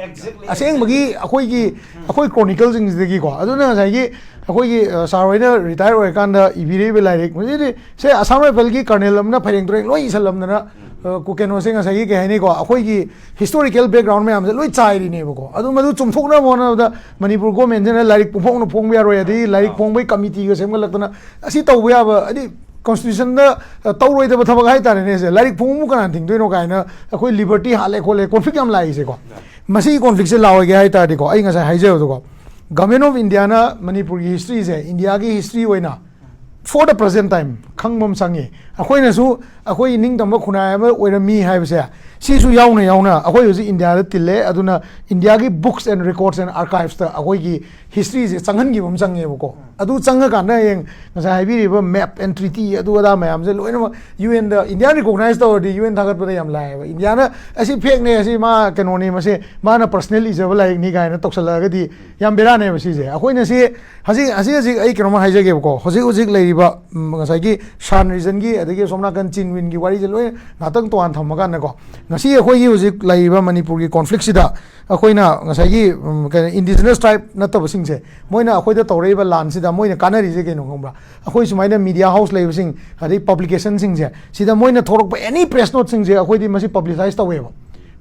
ꯑꯁꯦꯡꯕꯒꯤ ꯑꯩꯈꯣꯏꯒꯤ, ꯑꯩꯈꯣꯏ ꯀ꯭ꯔꯣꯅꯤꯀꯜꯁꯤꯡꯁꯤꯗꯒꯤꯀꯣ꯫ ꯑꯗꯨꯅ ꯉꯁꯥꯏꯒꯤ ꯑꯩꯈꯣꯏꯒꯤ, ꯑ, ꯁꯥꯔ ꯍꯣꯏꯅ ꯔꯤꯇꯥꯌꯔ ꯑꯣꯏꯔꯀꯥꯟꯗ ꯏꯕꯤꯔꯛꯏꯕ ꯂꯥꯏꯔꯤꯛ, ꯃꯁꯤꯗꯤ ꯁꯦ ꯑꯁꯥꯝ ꯔꯥꯏꯐꯜꯒꯤ ꯀꯔꯅꯦꯜ ꯑꯃꯅ ꯐꯩꯔꯦꯡ ꯇꯨꯔꯦꯡ ꯂꯣꯏ ꯏꯁꯜꯂꯝꯗꯅ, ꯑ, ꯀꯩꯅꯣꯁꯦ, ꯉꯁꯥꯏꯒꯤ ꯀꯩ ꯍꯥꯏꯅꯤꯀꯣ, ꯑꯩꯈꯣꯏꯒꯤ ꯍꯤꯁꯇꯣꯔꯤꯀꯦꯜ ꯕꯦꯛꯒ꯭ꯔꯥꯎꯟ ꯃꯌꯥꯝꯁꯦ ꯂꯣꯏ ꯆꯥꯏꯔꯤꯅꯦꯕꯀꯣ꯫ ꯑꯗꯨ ꯃꯗꯨ ꯆꯨꯝꯊꯣꯛꯅꯕ ꯍꯣꯠꯅꯕꯗ ꯃꯅꯤꯄꯨꯔ ꯒꯣꯔꯃꯦꯟꯁꯤꯅ ꯂꯥꯏꯔꯤꯛ ꯄꯨꯡꯐꯣꯡꯅ ꯐꯣꯡꯕ ꯌꯥꯔꯣꯏ, ꯑꯗꯒꯤ ꯂꯥꯏꯔꯤꯛ ꯐꯣꯡꯕꯒꯤ ꯀꯃꯤꯇꯤꯒ ꯁꯦꯝꯒꯠꯂꯛꯇꯅ, ꯑꯁꯤ ꯇꯧꯕ ꯌꯥꯕ, ꯍꯥꯏꯗꯤ ꯀꯣꯟꯁꯇꯤꯇ꯭ꯌꯨꯁꯟꯗ, ꯑ, ꯇꯧꯔꯣꯏꯗꯕ ꯊꯕꯛ ꯍꯥꯏꯇꯥꯔꯦꯅꯦ꯫ ꯁꯦ, ꯂꯥꯏꯔꯤꯛ ꯐꯣꯡꯕꯕꯨ ꯀꯅꯥꯅ ꯊꯤꯡꯗꯣꯏꯅꯣ ꯀꯥꯏꯅ ꯑꯩꯈꯣꯏ ꯂꯤꯕꯔꯇꯤ ꯍꯥꯠꯂꯦ ꯈꯣꯠꯂꯦ, ꯀꯣꯟꯐ꯭ꯂꯤꯛ ꯌꯥꯝ ꯂꯥꯛꯏꯁꯦꯀꯣ꯫ ꯃꯁꯤꯒꯤ ꯀꯣꯟꯐ꯭ꯂꯤꯛꯁꯦ ꯂꯥꯛꯑꯣꯏꯒꯦ ꯍꯥꯏ ꯇꯥꯔꯗꯤꯀꯣ, ꯑꯩ ꯉꯁꯥꯏ ꯍꯥꯏꯖꯕꯗꯣꯀꯣ, ꯒꯚꯔꯟꯃꯦꯟ ꯑꯣꯐ ꯏꯟꯗꯤꯌꯥꯅ ꯃꯅꯤꯄꯨꯔꯒꯤ ꯍꯤꯁꯇ꯭ꯔꯤꯁꯦ, ꯏꯟꯗꯤꯌꯥꯒꯤ ꯍꯤꯁꯇ꯭ꯔꯤ ꯑꯣꯏꯅ for the present time ꯈꯪꯕ ꯑꯃ ꯆꯪꯉꯤ꯫ ꯑꯩꯈꯣꯏꯅꯁꯨ ꯑꯩꯈꯣꯏ ꯅꯤꯡꯇꯝꯕ ꯈꯨꯟꯅꯥꯏ ꯑꯃ ꯑꯣꯏꯔꯝꯃꯤ ꯍꯥꯏꯕꯁꯦ, ꯁꯤꯁꯨ ꯌꯥꯎꯅ ꯌꯥꯎꯅ ꯑꯩꯈꯣꯏ ꯍꯧꯖꯤꯛ ꯏꯟꯗꯤꯌꯥꯗ ꯇꯤꯜꯂꯦ꯫ ꯑꯗꯨꯅ ꯏꯟꯗꯤꯌꯥꯒꯤ books and records and archives ꯇ ꯑꯩꯈꯣꯏꯒꯤ ꯍꯤꯁꯇ꯭ꯔꯤꯁꯦ ꯆꯪꯍꯟꯈꯤꯕ ꯑꯃ ꯆꯪꯉꯦꯕꯀꯣ꯫ ꯑꯗꯨ ꯆꯪꯉꯀꯥꯟꯗ ꯍꯌꯦꯡ ꯉꯁꯥꯏ ꯍꯥꯏꯕꯤꯔꯤꯕ map and treaty ꯑꯗꯨ ꯑꯗꯥ ꯃꯌꯥꯝꯁꯦ ꯂꯣꯏꯅꯃꯛ ꯌꯨ ꯑꯦꯟꯗ, ꯏꯟꯗꯤꯌꯥꯅ ꯔꯤꯀꯣꯛꯅꯥꯏꯁ ꯇꯧꯔꯗꯤ ꯌꯨ ꯑꯦꯟ ꯊꯥꯒꯠꯄꯗ ꯌꯥꯝ ꯂꯥꯏꯌꯦꯕ꯫ ꯏꯟꯗꯤꯌꯥꯅ "ꯑꯁꯤ ꯐꯦꯛꯅꯦ, ꯑꯁꯤ ꯃꯥ ꯀꯩꯅꯣꯅꯤ, ꯃꯁꯤ ꯃꯥꯅ ꯄꯔꯁꯅꯦꯜ ꯏꯖꯕ ꯂꯥꯏꯔꯤꯛꯅꯤ" ꯀꯥꯏꯅ ꯇꯧꯁꯜꯂꯛꯑꯒꯗꯤ ꯌꯥꯝ ꯕꯦꯔꯥꯅꯦꯕ ꯁꯤꯁꯦ꯫ ꯑꯩꯈꯣꯏꯅ ꯁꯤ ꯍꯧꯖꯤꯛ, ꯍꯧꯖꯤꯛ, ꯍꯧꯖꯤꯛ ꯑꯩ ꯀꯩꯅꯣꯝꯃ ꯍꯥꯏꯖꯒꯦꯕꯀꯣ꯫ ꯍꯧꯖꯤꯛ ꯍꯧꯖꯤꯛ ꯂꯩꯔꯤꯕ, ꯎꯝ, ꯉꯁꯥꯏꯒꯤ ꯁꯥꯟ ꯔꯤꯖꯟꯒꯤ ꯑꯗꯒꯤ ꯑꯁꯣꯝ ꯅꯥꯀꯟ ꯆꯤꯟ ꯋꯤꯟꯒꯤ ꯋꯥꯔꯤꯁꯦ ꯂꯣꯏꯅ ꯉꯥꯛꯇꯪ ꯇꯣꯉꯥꯟ ꯊꯝꯃꯀꯥꯟꯗꯀꯣ, ꯉꯁꯤ ꯑꯩꯈꯣꯏꯒꯤ ꯍꯧꯖꯤꯛ ꯂꯩꯔꯤꯕ ꯃꯅꯤꯄꯨꯔꯒꯤ ꯀꯣꯟꯐ꯭ꯂꯤꯛꯁꯤꯗ ꯑꯩꯈꯣꯏꯅ ꯉꯁꯥꯏꯒꯤ, ꯎꯝ, ꯀꯩꯅꯣ, ꯏꯟꯗꯤꯖꯤꯅꯁ ꯇ꯭ꯔꯥꯏꯕ ꯅꯠꯇꯕꯁꯤꯡꯁꯦ, ꯃꯣꯏꯅ ꯑꯩꯈꯣꯏꯗ ꯇꯧꯔꯛꯏꯕ ꯂꯥꯟꯁꯤꯗ ꯃꯣꯏꯅ ꯀꯥꯟꯅꯔꯤꯁꯦ ꯀꯩꯅꯣ ꯈꯪꯕ꯭ꯔꯥ? ꯑꯩꯈꯣꯏ ꯁꯨꯃꯥꯏꯅ ꯃꯤꯗꯤꯌꯥ ꯍꯥꯎꯁ ꯂꯩꯕꯁꯤꯡ, ꯑꯗꯩ ꯄꯕ꯭ꯂꯤꯀꯦꯁꯟꯁꯤꯡꯁꯦ, ꯁꯤꯗ ꯃꯣꯏꯅ ꯊꯣꯔꯛꯄ ꯑꯦꯅꯤ ꯄ꯭ꯔꯦꯁ ꯅꯣꯠꯁꯤꯡꯁꯦ ꯑꯩꯈꯣꯏꯗꯤ ꯃꯁꯤ ꯄꯕ꯭ꯂꯤꯁꯥꯏꯁ ꯇꯧꯋꯦꯕ꯫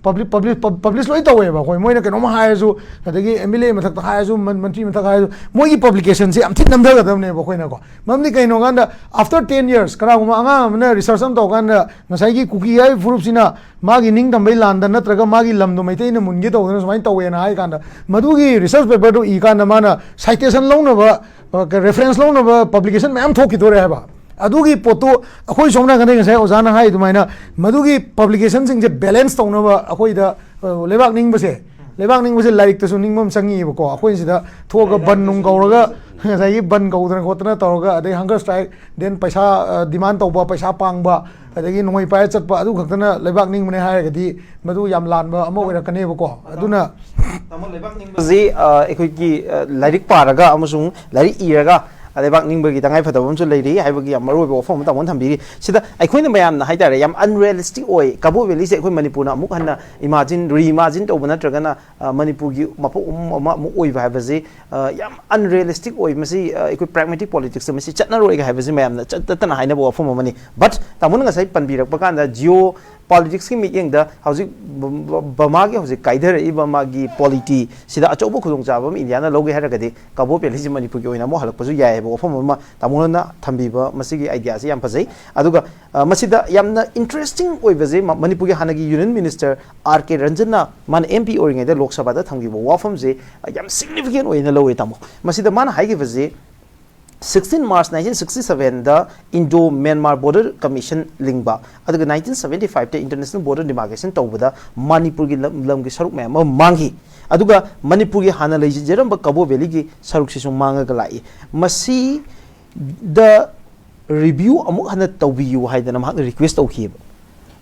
ꯄꯕ꯭ꯂꯤꯛ, ꯄꯕ꯭ꯂꯤꯛ, ꯄꯕ꯭ꯂꯤꯁ ꯂꯣꯏ ꯇꯧꯋꯦꯕ ꯑꯩꯈꯣꯏ꯫ ꯃꯣꯏꯅ ꯀꯩꯅꯣꯝ ꯍꯥꯏꯔꯁꯨ, ꯑꯗꯒꯤ ꯑꯦꯝ ꯑꯦꯜ ꯑꯦ ꯃꯊꯛꯇ ꯍꯥꯏꯔꯁꯨ, ꯃꯟ-, ꯃꯟꯇ꯭ꯔꯤ ꯃꯊꯛ ꯍꯥꯏꯔꯁꯨ, ꯃꯣꯏꯒꯤ ꯄꯕ꯭ꯂꯤꯀꯦꯁꯟꯁꯦ ꯌꯥꯝ ꯊꯤꯅ ꯅꯝꯊꯒꯗꯕꯅꯦꯕ ꯑꯩꯈꯣꯏꯅꯀꯣ꯫ ꯃꯔꯝꯗꯤ ꯀꯩꯅꯣ ꯀꯥꯟꯗ, after ten years, ꯀꯅꯥꯒꯨꯝꯕ ꯑꯉꯥꯡ ꯑꯃꯅ ꯔꯤꯁꯔꯁ ꯑꯃ ꯇꯧꯔꯀꯥꯟꯗ, ꯉꯁꯥꯏꯒꯤ ꯀꯨꯀꯤ ꯍꯥꯏꯕ ꯐꯨꯔꯨꯞꯁꯤꯅ ꯃꯥꯒꯤ ꯅꯤꯡꯇꯝꯕꯩ ꯂꯥꯟꯗ ꯅꯠꯇ꯭ꯔꯒ ꯃꯥꯒꯤ ꯂꯝꯗꯣ ꯃꯩꯇꯩꯅ ꯃꯨꯟꯒꯦ ꯇꯧꯗꯅ ꯁꯨꯃꯥꯏꯅ ꯇꯧꯋꯦꯅ ꯍꯥꯏ ꯀꯥꯟꯗ, ꯃꯗꯨꯒꯤ ꯔꯤꯁꯔꯁ ꯄꯦꯄꯔꯗꯨ ꯏ ꯀꯥꯟꯗ ꯃꯥꯅ ꯁꯥꯏꯇꯦꯁꯟ ꯂꯧꯅꯕ, ꯑ, ꯀ-, ꯔꯦꯐꯔꯦꯟꯁ ꯂꯧꯅꯕ ꯄꯕ꯭ꯂꯤꯀꯦꯁꯟ ꯃꯌꯥꯝ ꯊꯣꯛꯈꯤꯗꯣꯔꯦ ꯍꯥꯏꯕ꯫ ꯑꯗꯨꯒꯤ ꯄꯣꯠꯇꯨ ꯑꯩꯈꯣꯏ ꯁꯣꯝ ꯅꯥꯀꯟꯗꯩ ꯉꯁꯥꯏ ꯑꯣꯖꯥꯅ ꯍꯥꯏ ꯑꯗꯨꯃꯥꯏꯅ ꯃꯗꯨꯒꯤ ꯄꯕ꯭ꯂꯤꯀꯦꯁꯟꯁꯤꯡꯁꯦ ꯕꯦꯂꯦꯟꯁ ꯇꯧꯅꯕ ꯑꯩꯈꯣꯏꯗ, ꯑ, ꯂꯩꯕꯥꯛ ꯅꯤꯡꯕꯁꯦ, ꯂꯩꯕꯥꯛ ꯅꯤꯡꯕꯁꯦ ꯂꯥꯏꯔꯤꯛꯇꯁꯨ ꯅꯤꯡꯕ ꯑꯃ ꯆꯪꯉꯤꯕꯀꯣ꯫ ꯑꯩꯈꯣꯏꯅ ꯁꯤꯗ ꯊꯣꯛꯑꯒ ꯕꯟ ꯅꯨꯡ ꯀꯧꯔꯒ, ꯉꯁꯥꯏꯒꯤ ꯕꯟ ꯀꯧꯗꯅ ꯈꯣꯠꯇꯅ ꯇꯧꯔꯒ, ꯑꯗꯩ hunger strike, then ꯄꯩꯁꯥ ꯗꯤꯃꯥꯟ ꯇꯧꯕ, ꯄꯩꯁꯥ ꯄꯥꯡꯕ, ꯑꯗꯒꯤ ꯅꯣꯡꯃꯩ ꯄꯥꯏꯔ ꯆꯠꯄ, ꯑꯗꯨ ꯈꯛꯇꯅ ꯂꯩꯕꯥꯛ ꯅꯤꯡꯕꯅꯦ ꯍꯥꯏꯔꯒꯗꯤ ꯃꯗꯨ ꯌꯥꯝ ꯂꯥꯟꯕ ꯑꯃ ꯑꯣꯏꯔꯛꯀꯅꯦꯕꯀꯣ꯫ ꯑꯗꯨꯅ ꯇꯥꯃꯣ, ꯂꯩꯕꯥꯛ ꯅꯤꯡꯕꯁꯤ ꯑ, ꯑꯩꯈꯣꯏꯒꯤ ꯑ, ꯂꯥꯏꯔꯤꯛ ꯄꯥꯔꯒ ꯑꯃꯁꯨꯡ ꯂꯥꯏꯔꯤꯛ ꯏꯔꯒ ꯂꯩꯕꯥꯛ ꯅꯤꯡꯕꯒꯤ ꯇꯉꯥꯏ ꯐꯗꯕ ꯑꯃꯁꯨ ꯂꯩꯔꯤ ꯍꯥꯏꯕꯒꯤ ꯌꯥꯝ ꯃꯔꯨꯑꯣꯏꯕ ꯋꯥꯐꯝ ꯑꯃ ꯇꯥꯃꯣꯅ ꯊꯝꯕꯤꯔꯤ꯫ ꯁꯤꯗ ꯑꯩꯈꯣꯏꯅ ꯃꯌꯥꯝꯅ ꯍꯥꯏꯇꯥꯔꯦ, ꯌꯥꯝ unrealistic ꯑꯣꯏ, ꯀꯕꯣ ꯚꯦꯂꯤꯁꯦ ꯑꯩꯈꯣꯏ ꯃꯅꯤꯄꯨꯔꯅ ꯑꯃꯨꯛ ꯍꯟꯅ imagine, reimagine ꯇꯧꯕ ꯅꯠꯇ꯭ꯔꯒꯅ ꯑ, ꯃꯅꯤꯄꯨꯔꯒꯤ ꯃꯄꯣꯛ ꯑꯃ ꯑꯃꯨꯛ ꯑꯣꯏꯕ ꯍꯥꯏꯕꯁꯤ ꯑ, ꯌꯥꯝ unrealistic ꯑꯣꯏ꯫ ꯃꯁꯤ ꯑ, ꯑꯩꯈꯣꯏ pragmatic politicsꯇ ꯃꯁꯤ ꯆꯠꯅꯔꯣꯏꯒ ꯍꯥꯏꯕꯁꯤ ꯃꯌꯥꯝꯅ ꯆꯠꯇꯅ ꯍꯥꯏꯅꯕ ꯋꯥꯐꯝ ꯑꯃꯅꯤ꯫ But ꯇꯥꯃꯣꯅ ꯉꯁꯥꯏ ꯄꯟꯕꯤꯔꯛꯄ ꯀꯥꯟꯗ geo politicsꯀꯤ ꯃꯤꯠꯌꯦꯡꯗ ꯍꯧꯖꯤꯛ ꯕ-, ꯕ-, ꯕꯔꯃꯥꯒꯤ ꯍꯧꯖꯤꯛ ꯀꯥꯏꯊꯔꯛꯏꯕ ꯃꯥꯒꯤ polity ꯁꯤꯗ ꯑꯆꯧꯕ ꯈꯨꯗꯣꯡꯆꯥꯕ ꯑꯃ ꯏꯟꯗꯤꯌꯥꯅ ꯂꯧꯒꯦ ꯍꯥꯏꯔꯒꯗꯤ ꯀꯕꯣ ꯚꯦꯂꯤꯁꯤ ꯃꯅꯤꯄꯨꯔꯒꯤ ꯑꯣꯏꯅ ꯑꯃꯨꯛ ꯍꯜꯂꯛꯄꯁꯨ ꯌꯥꯏ ꯍꯥꯏꯕ ꯋꯥꯐꯝ ꯑꯃ ꯇꯥꯃꯣꯅ ꯊꯝꯕꯤꯕ ꯃꯁꯤꯒꯤ ideaꯁꯤ ꯌꯥꯝ ꯐꯖꯩ꯫ ꯑꯗꯨꯒ ꯑ, ꯃꯁꯤꯗ ꯌꯥꯝꯅ interesting ꯑꯣꯏꯕꯁꯦ ꯃ-, ꯃꯅꯤꯄꯨꯔꯒꯤ ꯍꯥꯟꯅꯒꯤ Union Minister R K Ranjanꯅ, ꯃꯥꯅ M P ꯑꯣꯏꯔꯤꯉꯩꯗ ꯂꯣꯛ ꯁꯚꯥꯗ ꯊꯝꯈꯤꯕ ꯋꯥꯐꯝꯁꯦ ꯑ, ꯌꯥꯝ significant ꯑꯣꯏꯅ ꯂꯧꯋꯦ ꯇꯥꯃꯣ꯫ ꯃꯁꯤꯗ ꯃꯥꯅ ꯍꯥꯏꯈꯤꯕꯁꯦ, sixteen March nineteen sixty sevenꯗ Indo Myanmar Border Commission ꯂꯤꯡꯕ, ꯑꯗꯨꯒ nineteen seventy fiveꯇ International Border Demarcation ꯇꯧꯕꯗ ꯃꯅꯤꯄꯨꯔꯒꯤ ꯂꯝ, ꯂꯝꯒꯤ ꯁꯔꯨꯛ ꯃꯌꯥꯝ ꯑꯃ ꯃꯥꯡꯈꯤ꯫ ꯑꯗꯨꯒ ꯃꯅꯤꯄꯨꯔꯒꯤ ꯍꯥꯟꯅ ꯂꯩꯖꯔꯝꯕ ꯀꯕꯣ ꯚꯦꯂꯤꯒꯤ ꯁꯔꯨꯛꯁꯤꯁꯨ ꯃꯥꯡꯉꯒ ꯂꯥꯛꯏ꯫ ꯃꯁꯤꯗ review ꯑꯃꯨꯛ ꯍꯟꯅ ꯇꯧꯕꯤꯌꯨ ꯍꯥꯏꯗꯅ ꯃꯍꯥꯛꯅ request ꯇꯧꯈꯤꯑꯕ꯫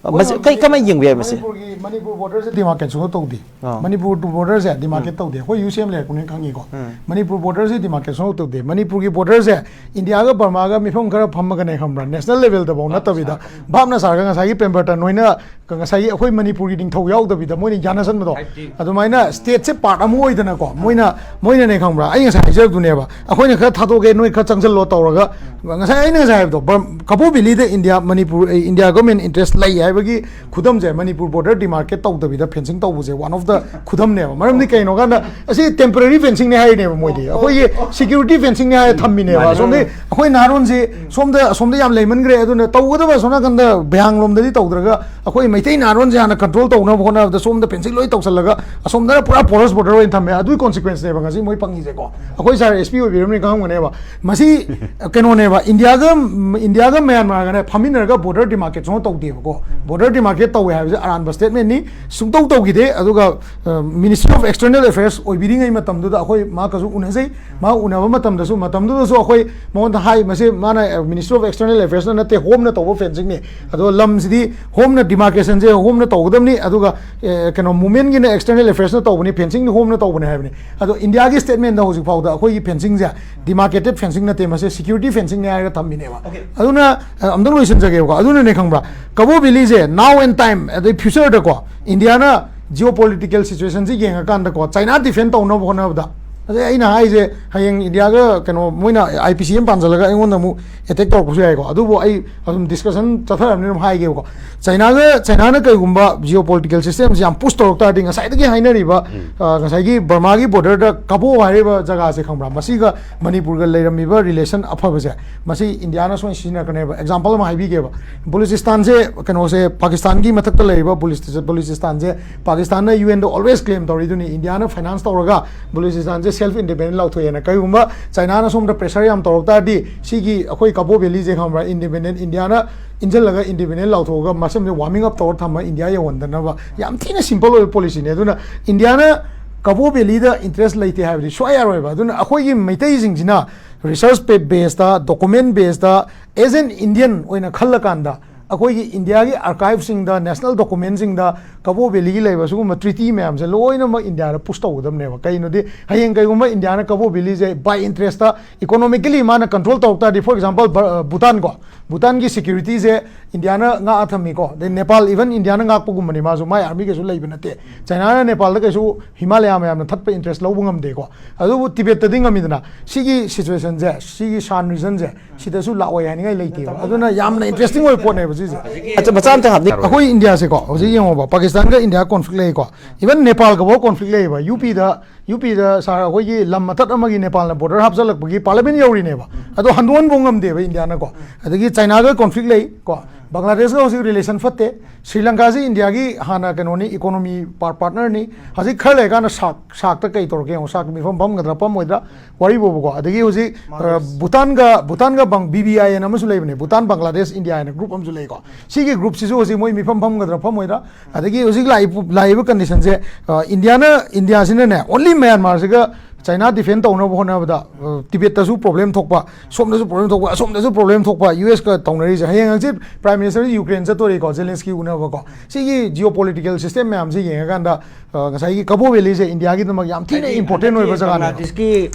ꯃꯁꯤ ꯀꯩ, ꯀꯃꯥꯏꯅ ꯌꯦꯡꯕ ꯌꯥꯏ ꯃꯁꯤ? ꯃꯅꯤꯄꯨꯔꯒꯤ, ꯃꯅꯤꯄꯨꯔ borderꯁꯦ demarcate ꯁꯨꯡꯇꯧ ꯇꯧꯗꯦ꯫ ꯑꯥ꯫ ꯃꯅꯤꯄꯨꯔ borderꯁꯦ demarcate ꯇꯧꯗꯦ꯫ ꯑꯩꯈꯣꯏ U C M ꯂꯩꯔꯛꯄꯅꯤꯅ ꯈꯪꯉꯤꯀꯣ꯫ ꯃꯅꯤꯄꯨꯔ borderꯁꯦ demarcate ꯁꯨꯡꯇꯧ ꯇꯧꯗꯦ꯫ ꯃꯅꯤꯄꯨꯔꯒꯤ borderꯁꯦ ꯏꯟꯗꯤꯌꯥꯒ ꯕꯔꯃꯥꯒ ꯃꯤꯐꯝ ꯈꯔ ꯐꯝꯃꯒꯅꯦ, ꯈꯪꯕ꯭ꯔꯥ, national levelꯗꯐꯥꯎ ꯅꯠꯇꯕꯤꯗ ꯚꯥꯞꯅ ꯁꯥꯔꯒ ꯉꯁꯥꯏꯒꯤ ꯄꯦꯝꯕꯔꯇꯟ ꯍꯣꯏꯅ ꯉꯁꯥꯏꯒꯤ ꯑꯩꯈꯣꯏ ꯃꯅꯤꯄꯨꯔꯒꯤ ꯅꯤꯡꯊꯧ ꯌꯥꯎꯗꯕꯤꯗ ꯃꯣꯏꯅ ꯌꯥꯅꯁꯟꯕꯗꯣ, ꯑꯗꯨꯃꯥꯏꯅ stateꯁꯦ part ꯑꯃ ꯑꯣꯏꯗꯅꯀꯣ, ꯃꯣꯏꯅ, ꯃꯣꯏꯅꯅꯦ, ꯈꯪꯕ꯭ꯔꯥ, ꯑꯩ ꯉꯁꯥꯏ ꯍꯥꯏꯖꯕꯗꯨꯅꯦꯕ, ꯑꯩꯈꯣꯏꯅ ꯈꯔ ꯊꯥꯗꯣꯛꯀꯦ, ꯅꯣꯏ ꯈꯔ ꯆꯪꯁꯜꯂꯣ ꯇꯧꯔꯒ, ꯉꯁꯥꯏ ꯑꯩꯅ ꯉꯁꯥꯏ ꯍꯥꯏꯕꯗꯣ, ꯕꯔ-, ꯀꯕꯣ ꯚꯦꯂꯤꯗ ꯏꯟꯗꯤꯌꯥ, ꯃꯅꯤꯄꯨꯔ, ꯑꯦ, ꯏꯟꯗꯤꯌꯥ government interest ꯂꯩ ꯍꯥꯏꯕꯒꯤ ꯈꯨꯗꯝꯁꯦ, ꯃꯅꯤꯄꯨꯔ border demarcate ꯇꯧꯗꯕꯤꯗ fencing ꯇꯧꯕꯁꯦ one of the ꯈꯨꯗꯝꯅꯦꯕ꯫ ꯃꯔꯝꯗꯤ ꯀꯩꯅꯣ ꯀꯥꯟꯗ, ꯑꯁꯤ temporary fencingꯅꯦ ꯍꯥꯏꯔꯤꯅꯦꯕ ꯃꯣꯏꯗꯤ, ꯑꯩꯈꯣꯏꯒꯤ security fencingꯅꯦ ꯍꯥꯏꯔ ꯊꯝꯃꯤꯅꯦꯕ꯫ ꯑꯁꯣꯝꯗꯤ ꯑꯩꯈꯣꯏ ꯅꯍꯥꯔꯣꯟꯁꯤ ꯁꯣꯝꯗ, ꯑꯁꯣꯝꯗ ꯌꯥꯝ ꯂꯩꯃꯟꯈ꯭ꯔꯦ, ꯑꯗꯨꯅ ꯇꯧꯒꯗꯕ ꯑꯁꯣꯝ ꯅꯥꯀꯟꯗ ꯃꯌꯥꯡꯂꯣꯝꯗꯗꯤ ꯇꯧꯗ꯭ꯔꯒ, ꯑꯩꯈꯣꯏ ꯃꯩꯇꯩ ꯅꯍꯥꯔꯣꯟꯁꯦ ꯍꯥꯟꯅ control ꯇꯧꯅꯕ ꯍꯣꯠꯅꯕꯗ ꯁꯣꯝꯗ fencing ꯂꯣꯏ ꯇꯧꯁꯜꯂꯒ, ꯑꯁꯣꯝꯗꯅ ꯄꯨꯔꯥ porous border ꯑꯣꯏꯅ ꯊꯝꯃꯦ꯫ ꯑꯗꯨꯒꯤ consequenceꯅꯦꯕ ꯉꯁꯤ ꯃꯣꯏ ꯐꯪꯉꯤꯁꯦꯀꯣ꯫ ꯑꯩꯈꯣꯏ ꯁꯥꯔ S P ꯑꯣꯏꯕꯤꯔꯕꯅꯤꯅ ꯈꯪꯉꯝꯒꯅꯦꯕ꯫ ꯃꯁꯤ ꯀꯩꯅꯣꯅꯦꯕ, ꯏꯟꯗꯤꯌꯥꯒ, ꯏꯟꯗꯤꯌꯥꯒ ꯃꯌꯥꯟꯃꯥꯔꯒꯅꯦ ꯐꯝꯃꯤꯟꯅꯔꯒ border demarcate ꯁꯨꯡꯇꯧ ꯇꯧꯗꯦꯕꯀꯣ꯫ ꯕꯣꯔꯗꯔ ꯗꯤꯃꯥꯔꯀꯦꯠ ꯇꯧꯋꯦ ꯍꯥꯏꯕꯁꯦ ꯑꯔꯥꯟꯕ ꯁ꯭ꯇꯦꯠꯃꯦꯟꯅꯤ꯫ ꯁꯨꯡꯇꯧ ꯇꯧꯈꯤꯗꯦ꯫ ꯑꯗꯨꯒ ꯃꯤꯅꯤꯁꯇ꯭ꯔꯤ ꯑꯣꯐ ꯑꯦꯛꯁꯇꯔꯅꯦꯜ ꯑꯦꯐꯦꯌꯔꯁ ꯑꯣꯏꯕꯤꯔꯤꯉꯩ ꯃꯇꯝꯗꯨꯗ ꯑꯩꯈꯣꯏ ꯃꯍꯥꯛꯀꯁꯨ ꯎꯅꯖꯩ꯫ ꯃꯍꯥꯛ ꯎꯅꯕ ꯃꯇꯝꯗꯁꯨ, ꯃꯇꯝꯗꯨꯗꯁꯨ ꯑꯩꯈꯣꯏ ꯃꯉꯣꯟꯗ ꯍꯥꯏ, ꯃꯁꯤ ꯃꯥꯅ ꯃꯤꯅꯤꯁꯇ꯭ꯔꯤ ꯑꯣꯐ ꯑꯦꯛꯁꯇꯔꯅꯦꯜ ꯑꯦꯐꯦꯌꯔꯁꯅ ꯅꯠꯇꯦ, ꯍꯣꯝꯅ ꯇꯧꯕ ꯐꯦꯟꯁꯤꯡꯅꯤ꯫ ꯑꯗꯣ ꯂꯝꯁꯤꯗꯤ ꯍꯣꯝꯅ, ꯗꯤꯃꯥꯔꯀꯦꯁꯟꯁꯦ ꯍꯣꯝꯅ ꯇꯧꯒꯗꯕꯅꯤ꯫ ꯑꯗꯨꯒ ꯑꯦ, ꯀꯩꯅꯣ, ꯃꯨꯚꯃꯦꯟꯒꯤꯅ ꯑꯦꯛꯁꯇꯔꯅꯦꯜ ꯑꯦꯐꯦꯌꯔꯁꯅ ꯇꯧꯕꯅꯤ, ꯐꯦꯟꯁꯤꯡꯗꯤ ꯍꯣꯝꯅ ꯇꯧꯕꯅꯤ ꯍꯥꯏꯕꯅꯤ꯫ ꯑꯗꯣ ꯏꯟꯗꯤꯌꯥꯒꯤ ꯁ꯭ꯇꯦꯠꯃꯦꯟꯗ ꯍꯧꯖꯤꯛ ꯐꯥꯎꯗ ꯑꯩꯈꯣꯏꯒꯤ ꯐꯦꯟꯁꯤꯡꯁꯦ ꯗꯤꯃꯥꯔꯀꯦꯇꯦꯠ ꯐꯦꯟꯁꯤꯡ ꯅꯠꯇꯦ, ꯃꯁꯤ ꯁꯦꯀ꯭ꯌꯨꯔꯤꯇꯤ ꯐꯦꯟꯁꯤꯡꯅꯤ ꯍꯥꯏꯔꯒ ꯊꯝꯃꯤꯅꯦꯕ꯫ ꯑꯗꯨꯅ ꯑ, ꯑꯝꯇꯪ ꯂꯣꯏꯁꯤꯟꯖꯒꯦꯕꯀꯣ꯫ ꯑꯗꯨꯅꯅꯦ, ꯈꯪꯕ꯭ꯔꯥ, ꯀꯕꯣ ꯚꯦꯂꯤꯁꯦ now and time, ꯑꯗꯩ ꯐ꯭ꯌꯨꯆꯔꯗꯀꯣ, ꯏꯟꯗꯤꯌꯥꯅ ꯖꯤꯑꯣ ꯄꯣꯂꯤꯇꯤꯀꯦꯜ ꯁꯤꯆꯨꯋꯦꯁꯟꯁꯤ ꯌꯦꯡꯉꯀꯥꯟꯗꯀꯣ, ꯆꯥꯏꯅꯥ ꯗꯤꯐꯦꯟ ꯇꯧꯅꯕ ꯍꯣꯠꯅꯕꯗ, ꯑꯗꯩ ꯑꯩꯅ ꯍꯥꯏꯁꯦ, ꯍꯌꯦꯡ ꯏꯟꯗꯤꯌꯥꯒ ꯀꯩꯅꯣ, ꯃꯣꯏꯅ ꯑꯥꯏ ꯄꯤ ꯁꯤ ꯑꯃ ꯄꯥꯟꯁꯤꯜꯂꯒ ꯑꯩꯉꯣꯟꯗ ꯑꯃꯨꯛ ꯑꯦꯇꯦꯛ ꯇꯧꯔꯛꯄꯁꯨ ꯌꯥꯏꯀꯣ꯫ ꯑꯗꯨꯕꯨ ꯑꯩ ꯑꯗꯨꯝ ꯗꯤꯁꯀꯁꯟ ꯆꯠꯊꯔꯕꯅꯤꯅ ꯑꯗꯨꯝ ꯍꯥꯏꯒꯦꯕꯀꯣ꯫ ꯆꯥꯏꯅꯥꯒ, ꯆꯥꯏꯅꯥꯅ ꯀꯩꯒꯨꯝꯕ ꯖꯤꯑꯣ ꯄꯣꯂꯤꯇꯤꯀꯦꯜ ꯁꯤꯁꯇꯦꯝꯁꯤ ꯌꯥꯝ ꯄꯨꯁ ꯇꯧꯔꯛ ꯇꯥꯔꯗꯤ, ꯉꯁꯥꯏꯗꯒꯤ ꯍꯥꯏꯅꯔꯤꯕ, ꯑ, ꯉꯁꯥꯏꯒꯤ ꯕꯔꯃꯥꯒꯤ ꯕꯣꯔꯗꯔꯗ ꯀꯕꯣ ꯍꯥꯏꯔꯤꯕ ꯖꯒꯥꯁꯦ, ꯈꯪꯕ꯭ꯔꯥ, ꯃꯁꯤꯒ ꯃꯅꯤꯄꯨꯔꯒ ꯂꯩꯔꯝꯃꯤꯕ ꯔꯤꯂꯦꯁꯟ ꯑꯐꯕꯁꯦ, ꯃꯁꯤ ꯏꯟꯗꯤꯌꯥꯅ ꯁꯣꯏꯅ ꯁꯤꯖꯤꯟꯅꯔꯛꯀꯅꯦꯕ꯫ ꯑꯦꯛꯖꯥꯝꯄꯜ ꯑꯃ ꯍꯥꯏꯕꯤꯒꯦꯕ꯫ ꯕꯂꯨꯆꯤꯁꯇꯥꯟꯁꯦ, ꯀꯩꯅꯣꯁꯦ, ꯄꯥꯀꯤꯁꯇꯥꯟꯒꯤ ꯃꯊꯛꯇ ꯂꯩꯔꯤꯕ ꯕꯂꯨꯆꯤꯁ-, ꯕꯂꯨꯆꯤꯁꯇꯥꯟꯁꯦ ꯄꯥꯀꯤꯁꯇꯥꯟꯅ ꯌꯨ ꯑꯦꯟꯗ always claim ꯇꯧꯔꯤꯗꯨꯅꯤ, ꯏꯟꯗꯤꯌꯥꯅ ꯐꯥꯏꯅꯥꯟꯁ ꯇꯧꯔꯒ ꯕꯂꯨꯆꯤꯁꯇꯥꯟꯁꯦ ꯁꯦꯜꯐ ꯏꯟꯗꯤꯄꯦꯟꯗꯦꯟ ꯂꯥꯎꯊꯣꯛꯑꯦꯅ꯫ ꯀꯔꯤꯒꯨꯝꯕ ꯆꯥꯏꯅꯥꯅ ꯁꯣꯝꯗ ꯄ꯭ꯔꯦꯁꯔ ꯌꯥꯝ ꯇꯧꯔꯛ ꯇꯥꯔꯗꯤ, ꯁꯤꯒꯤ ꯑꯩꯈꯣꯏ ꯀꯕꯣ ꯚꯦꯂꯤꯁꯦ, ꯈꯪꯕ꯭ꯔꯥ, ꯏꯟꯗꯤꯄꯦꯟꯗꯦꯟ, ꯏꯟꯗꯤꯌꯥꯅ ꯏꯟꯁꯤꯜꯂꯒ ꯏꯟꯗꯤꯄꯦꯟꯗꯦꯟ ꯂꯥꯎꯊꯣꯛꯑꯒ ꯃꯁꯝꯁꯦ ꯋꯥꯔꯃꯤꯡ ꯑꯞ ꯇꯧꯔ ꯊꯝꯃ ꯏꯟꯗꯤꯌꯥ ꯌꯧꯍꯟꯗꯅꯕ ꯌꯥꯝ ꯊꯤꯅ ꯁꯤꯝꯄꯜ ꯑꯣꯏꯕ ꯄꯣꯂꯤꯁꯤꯅꯤ꯫ ꯑꯗꯨꯅ ꯏꯟꯗꯤꯌꯥꯅ ꯀꯕꯣ ꯚꯦꯂꯤꯗ ꯏꯟꯇꯔꯦꯁ ꯂꯩꯇꯦ ꯍꯥꯏꯕꯗꯤ ꯁꯨꯡꯌꯥ ꯌꯥꯔꯣꯏꯕ꯫ ꯑꯗꯨꯅ ꯑꯩꯈꯣꯏꯒꯤ ꯃꯩꯇꯩꯁꯤꯡꯁꯤꯅ resource based, document based, as an Indian ꯑꯣꯏꯅ ꯈꯜꯂꯀꯥꯟꯗ, ꯑꯩꯈꯣꯏꯒꯤ ꯏꯟꯗꯤꯌꯥꯒꯤ ꯑꯥꯔꯀꯥꯏꯚꯁꯤꯡꯗ, ꯅꯦꯁꯅꯦꯜ ꯗꯣꯀꯨꯃꯦꯟꯁꯤꯡꯗ ꯀꯕꯣ ꯚꯦꯂꯤꯒꯤ ꯂꯩꯕ ꯁꯤꯒꯨꯝꯕ ꯇ꯭ꯔꯤꯇꯤ ꯃꯌꯥꯝꯁꯦ ꯂꯣꯏꯅꯃꯛ ꯏꯟꯗꯤꯌꯥꯗ ꯄꯨꯁ ꯇꯧꯒꯗꯕꯅꯦꯕ꯫ ꯀꯩꯅꯣꯗꯤ, ꯍꯌꯦꯡ ꯀꯩꯒꯨꯝꯕ ꯏꯟꯗꯤꯌꯥꯅ ꯀꯕꯣ ꯚꯦꯂꯤꯁꯦ by interest, ꯏꯀꯣꯅꯣꯃꯤꯀꯦꯂꯤ ꯃꯥꯅ ꯀꯟꯇ꯭ꯔꯣꯜ ꯇꯧꯔꯛ ꯇꯥꯔꯗꯤ, for example, ꯚ-, ꯚꯨꯇꯥꯟ ꯀꯣ, ꯚꯨꯇꯥꯟꯒꯤ ꯁꯦꯀ꯭ꯌꯨꯔꯤꯇꯤꯁꯦ ꯏꯟꯗꯤꯌꯥꯅ ꯉꯥꯛꯑ ꯊꯝꯃꯤꯀꯣ, ꯑꯗꯩ ꯅꯦꯄꯥꯜ, even ꯏꯟꯗꯤꯌꯥꯅ ꯉꯥꯛꯄꯒꯨꯝꯕꯅꯤ, ꯃꯥꯁꯨ ꯃꯥꯏ ꯑꯥꯔꯃꯤ ꯀꯩꯁꯨ ꯂꯩꯕ ꯅꯠꯇꯦ꯫ ꯆꯥꯏꯅꯥꯅ ꯅꯦꯄꯥꯜꯗ ꯀꯩꯁꯨ ꯍꯤꯃꯥꯂꯌꯥ ꯃꯌꯥꯝꯅ ꯊꯠꯄ ꯏꯟꯇꯔꯦꯁ ꯂꯧꯕ ꯉꯝꯗꯦꯀꯣ꯫ ꯑꯗꯨꯕꯨ ꯇꯤꯕꯦꯠꯇꯗꯤ ꯉꯝꯃꯤꯗꯅ꯫ ꯁꯤꯒꯤ ꯁꯤꯆꯨꯋꯦꯁꯟꯁꯦ, ꯁꯤꯒꯤ ꯁꯥꯟ ꯔꯤꯖꯟꯁꯦ, ꯁꯤꯗꯁꯨ ꯂꯥꯛꯑꯣꯏ ꯍꯥꯏꯅꯤꯡꯉꯥꯏ ꯂꯩꯇꯦꯕ꯫ ꯑꯗꯨꯅ ꯌꯥꯝꯅ ꯏꯟꯇꯔꯦꯁꯇꯤꯡ ꯑꯣꯏꯕ ꯄꯣꯠꯅꯦꯕ ꯁꯤꯁꯦ꯫ ꯑꯆꯥ, ꯃꯆꯥ ꯑꯝꯇ ꯍꯥꯞꯅꯤꯡ ꯑꯩꯈꯣꯏ ꯏꯟꯗꯤꯌꯥꯁꯦꯀꯣ, ꯍꯧꯖꯤꯛ ꯌꯦꯡꯉꯣꯕ, ꯄꯥꯀꯤꯁꯇꯥꯟꯒ ꯏꯟꯗꯤꯌꯥ ꯀꯣꯟꯐ꯭ꯂꯤꯛ ꯂꯩꯀꯣ, ꯏꯚꯟ ꯅꯦꯄꯥꯜꯒꯐꯥꯎ ꯀꯣꯟꯐ꯭ꯂꯤꯛ ꯂꯩꯌꯦꯕ꯫ ꯌꯨ ꯄꯤꯗ, ꯌꯨ ꯄꯤꯗ ꯁꯥꯔ, ꯑꯩꯈꯣꯏꯒꯤ ꯂꯝ ꯃꯊꯠ ꯑꯃꯒꯤ ꯅꯦꯄꯥꯜꯅ ꯕꯣꯔꯗꯔ ꯍꯥꯞꯆꯜꯂꯛꯄꯒꯤ ꯄꯥꯔꯂꯤꯌꯥꯃꯦꯟ ꯌꯧꯔꯤꯅꯦꯕ꯫ ꯑꯗꯣ ꯍꯟꯗꯣꯛꯍꯟꯕ ꯉꯝꯗꯦꯕ ꯏꯟꯗꯤꯌꯥꯅꯀꯣ꯫ ꯑꯗꯒꯤ ꯆꯥꯏꯅꯥꯒ ꯀꯣꯟꯐ꯭ꯂꯤꯛ ꯂꯩ ꯀꯣ, ꯕꯪꯒ꯭ꯂꯥꯗꯦꯁꯀ ꯍꯧꯖꯤꯛ ꯔꯤꯂꯦꯁꯟ ꯐꯠꯇꯦ꯫ ꯁ꯭ꯔꯤ ꯂꯪꯀꯥꯁꯤ ꯏꯟꯗꯤꯌꯥꯒꯤ ꯍꯥꯟꯅ ꯀꯩꯅꯣꯅꯤ, ꯏꯀꯣꯅꯣꯃꯤ ꯄꯥꯔꯠꯅꯔꯅꯤ꯫ ꯍꯧꯖꯤꯛ ꯈꯔ ꯂꯩꯔꯀꯥꯟꯗ ꯁꯥꯛ ꯁꯥꯛꯇ ꯀꯩ ꯇꯧꯔꯛꯀꯦ ꯌꯦꯡꯉꯣ, ꯁꯥꯛ ꯃꯤꯐꯝ ꯐꯝꯒꯗ꯭ꯔꯥ ꯐꯝꯃꯣꯏꯗ꯭ꯔꯥ ꯋꯥꯔꯤ ꯐꯥꯎꯕꯀꯣ꯫ ꯑꯗꯒꯤ ꯍꯧꯖꯤꯛ ꯚꯨꯇꯥꯟꯒ ꯚꯨꯇꯥꯟꯒ ꯕꯤ ꯕꯤ ꯑꯥꯏ ꯑꯦꯟ ꯑꯃꯁꯨ ꯂꯩꯕꯅꯦ, ꯚꯨꯇꯥꯟ ꯕꯪꯒ꯭ꯂꯥꯗꯦꯁ ꯏꯟꯗꯤꯌꯥ ꯍꯥꯏꯅ ꯒ꯭ꯔꯨꯞ ꯑꯃꯁꯨ ꯂꯩꯀꯣ꯫ ꯁꯤꯒꯤ ꯒ꯭ꯔꯨꯞꯁꯤꯁꯨ ꯍꯧꯖꯤꯛ ꯃꯣꯏ ꯃꯤꯐꯝ ꯐꯝꯒꯗ꯭ꯔꯥ ꯐꯝꯃꯣꯏꯗ꯭ꯔꯥ, ꯑꯗꯒꯤ ꯍꯧꯖꯤꯛ ꯂꯥꯛꯏꯕ ꯂꯥꯛꯏꯕ ꯀꯟꯗꯤꯁꯟꯁꯦ, ꯏꯟꯗꯤꯌꯥꯅ ꯏꯟꯗꯤꯌꯥꯁꯤꯅꯅꯦ ꯑꯣꯟꯂꯤ ꯃꯌꯥꯟꯃꯥꯔꯁꯤꯒ ꯆꯥꯏꯅꯥ ꯗꯤꯐꯦꯟ ꯇꯧꯅꯕ ꯍꯣꯠꯅꯕꯗ, ꯇꯤꯕꯦꯠꯇꯁꯨ ꯄ꯭ꯔꯣꯕ꯭ꯂꯦꯝ ꯊꯣꯛꯄ, ꯁꯣꯝꯗꯁꯨ ꯄ꯭ꯔꯣꯕ꯭ꯂꯦꯝ ꯊꯣꯛꯄ, ꯑꯁꯣꯝꯗꯁꯨ ꯄ꯭ꯔꯣꯕ꯭ꯂꯦꯝ ꯊꯣꯛꯄ, ꯌꯨ ꯑꯦꯁꯀ ꯇꯧꯅꯔꯤꯁꯦ꯫ ꯍꯌꯦꯡ ꯍꯪꯆꯤꯠ ꯄ꯭ꯔꯥꯏꯝ ꯃꯤꯅꯤꯁꯇꯔ ꯌꯨꯀ꯭ꯔꯦꯟ ꯆꯠꯇꯣꯔꯤꯀꯣ, ꯖꯦꯂꯦꯟꯁꯀꯤ ꯎꯅꯕꯀꯣ꯫ ꯁꯤꯒꯤ ꯖꯤꯑꯣ ꯄꯣꯂꯤꯇꯤꯀꯦꯜ ꯁꯤꯁꯇꯦꯝ ꯃꯌꯥꯝꯁꯤ ꯌꯦꯡꯉꯀꯥꯟꯗ, ꯉꯁꯥꯏꯒꯤ ꯀꯕꯣ ꯚꯦꯂꯤꯁꯦ ꯏꯟꯗꯤꯌꯥꯒꯤꯗꯃꯛ ꯌꯥꯝ ꯊꯤꯅ ꯏꯝꯄꯣꯔꯇꯦꯟ ꯑꯣꯏꯕ ꯖꯒꯥꯅꯦ꯫ ꯕꯪꯒ꯭ꯂꯥꯗꯦꯁꯀꯤ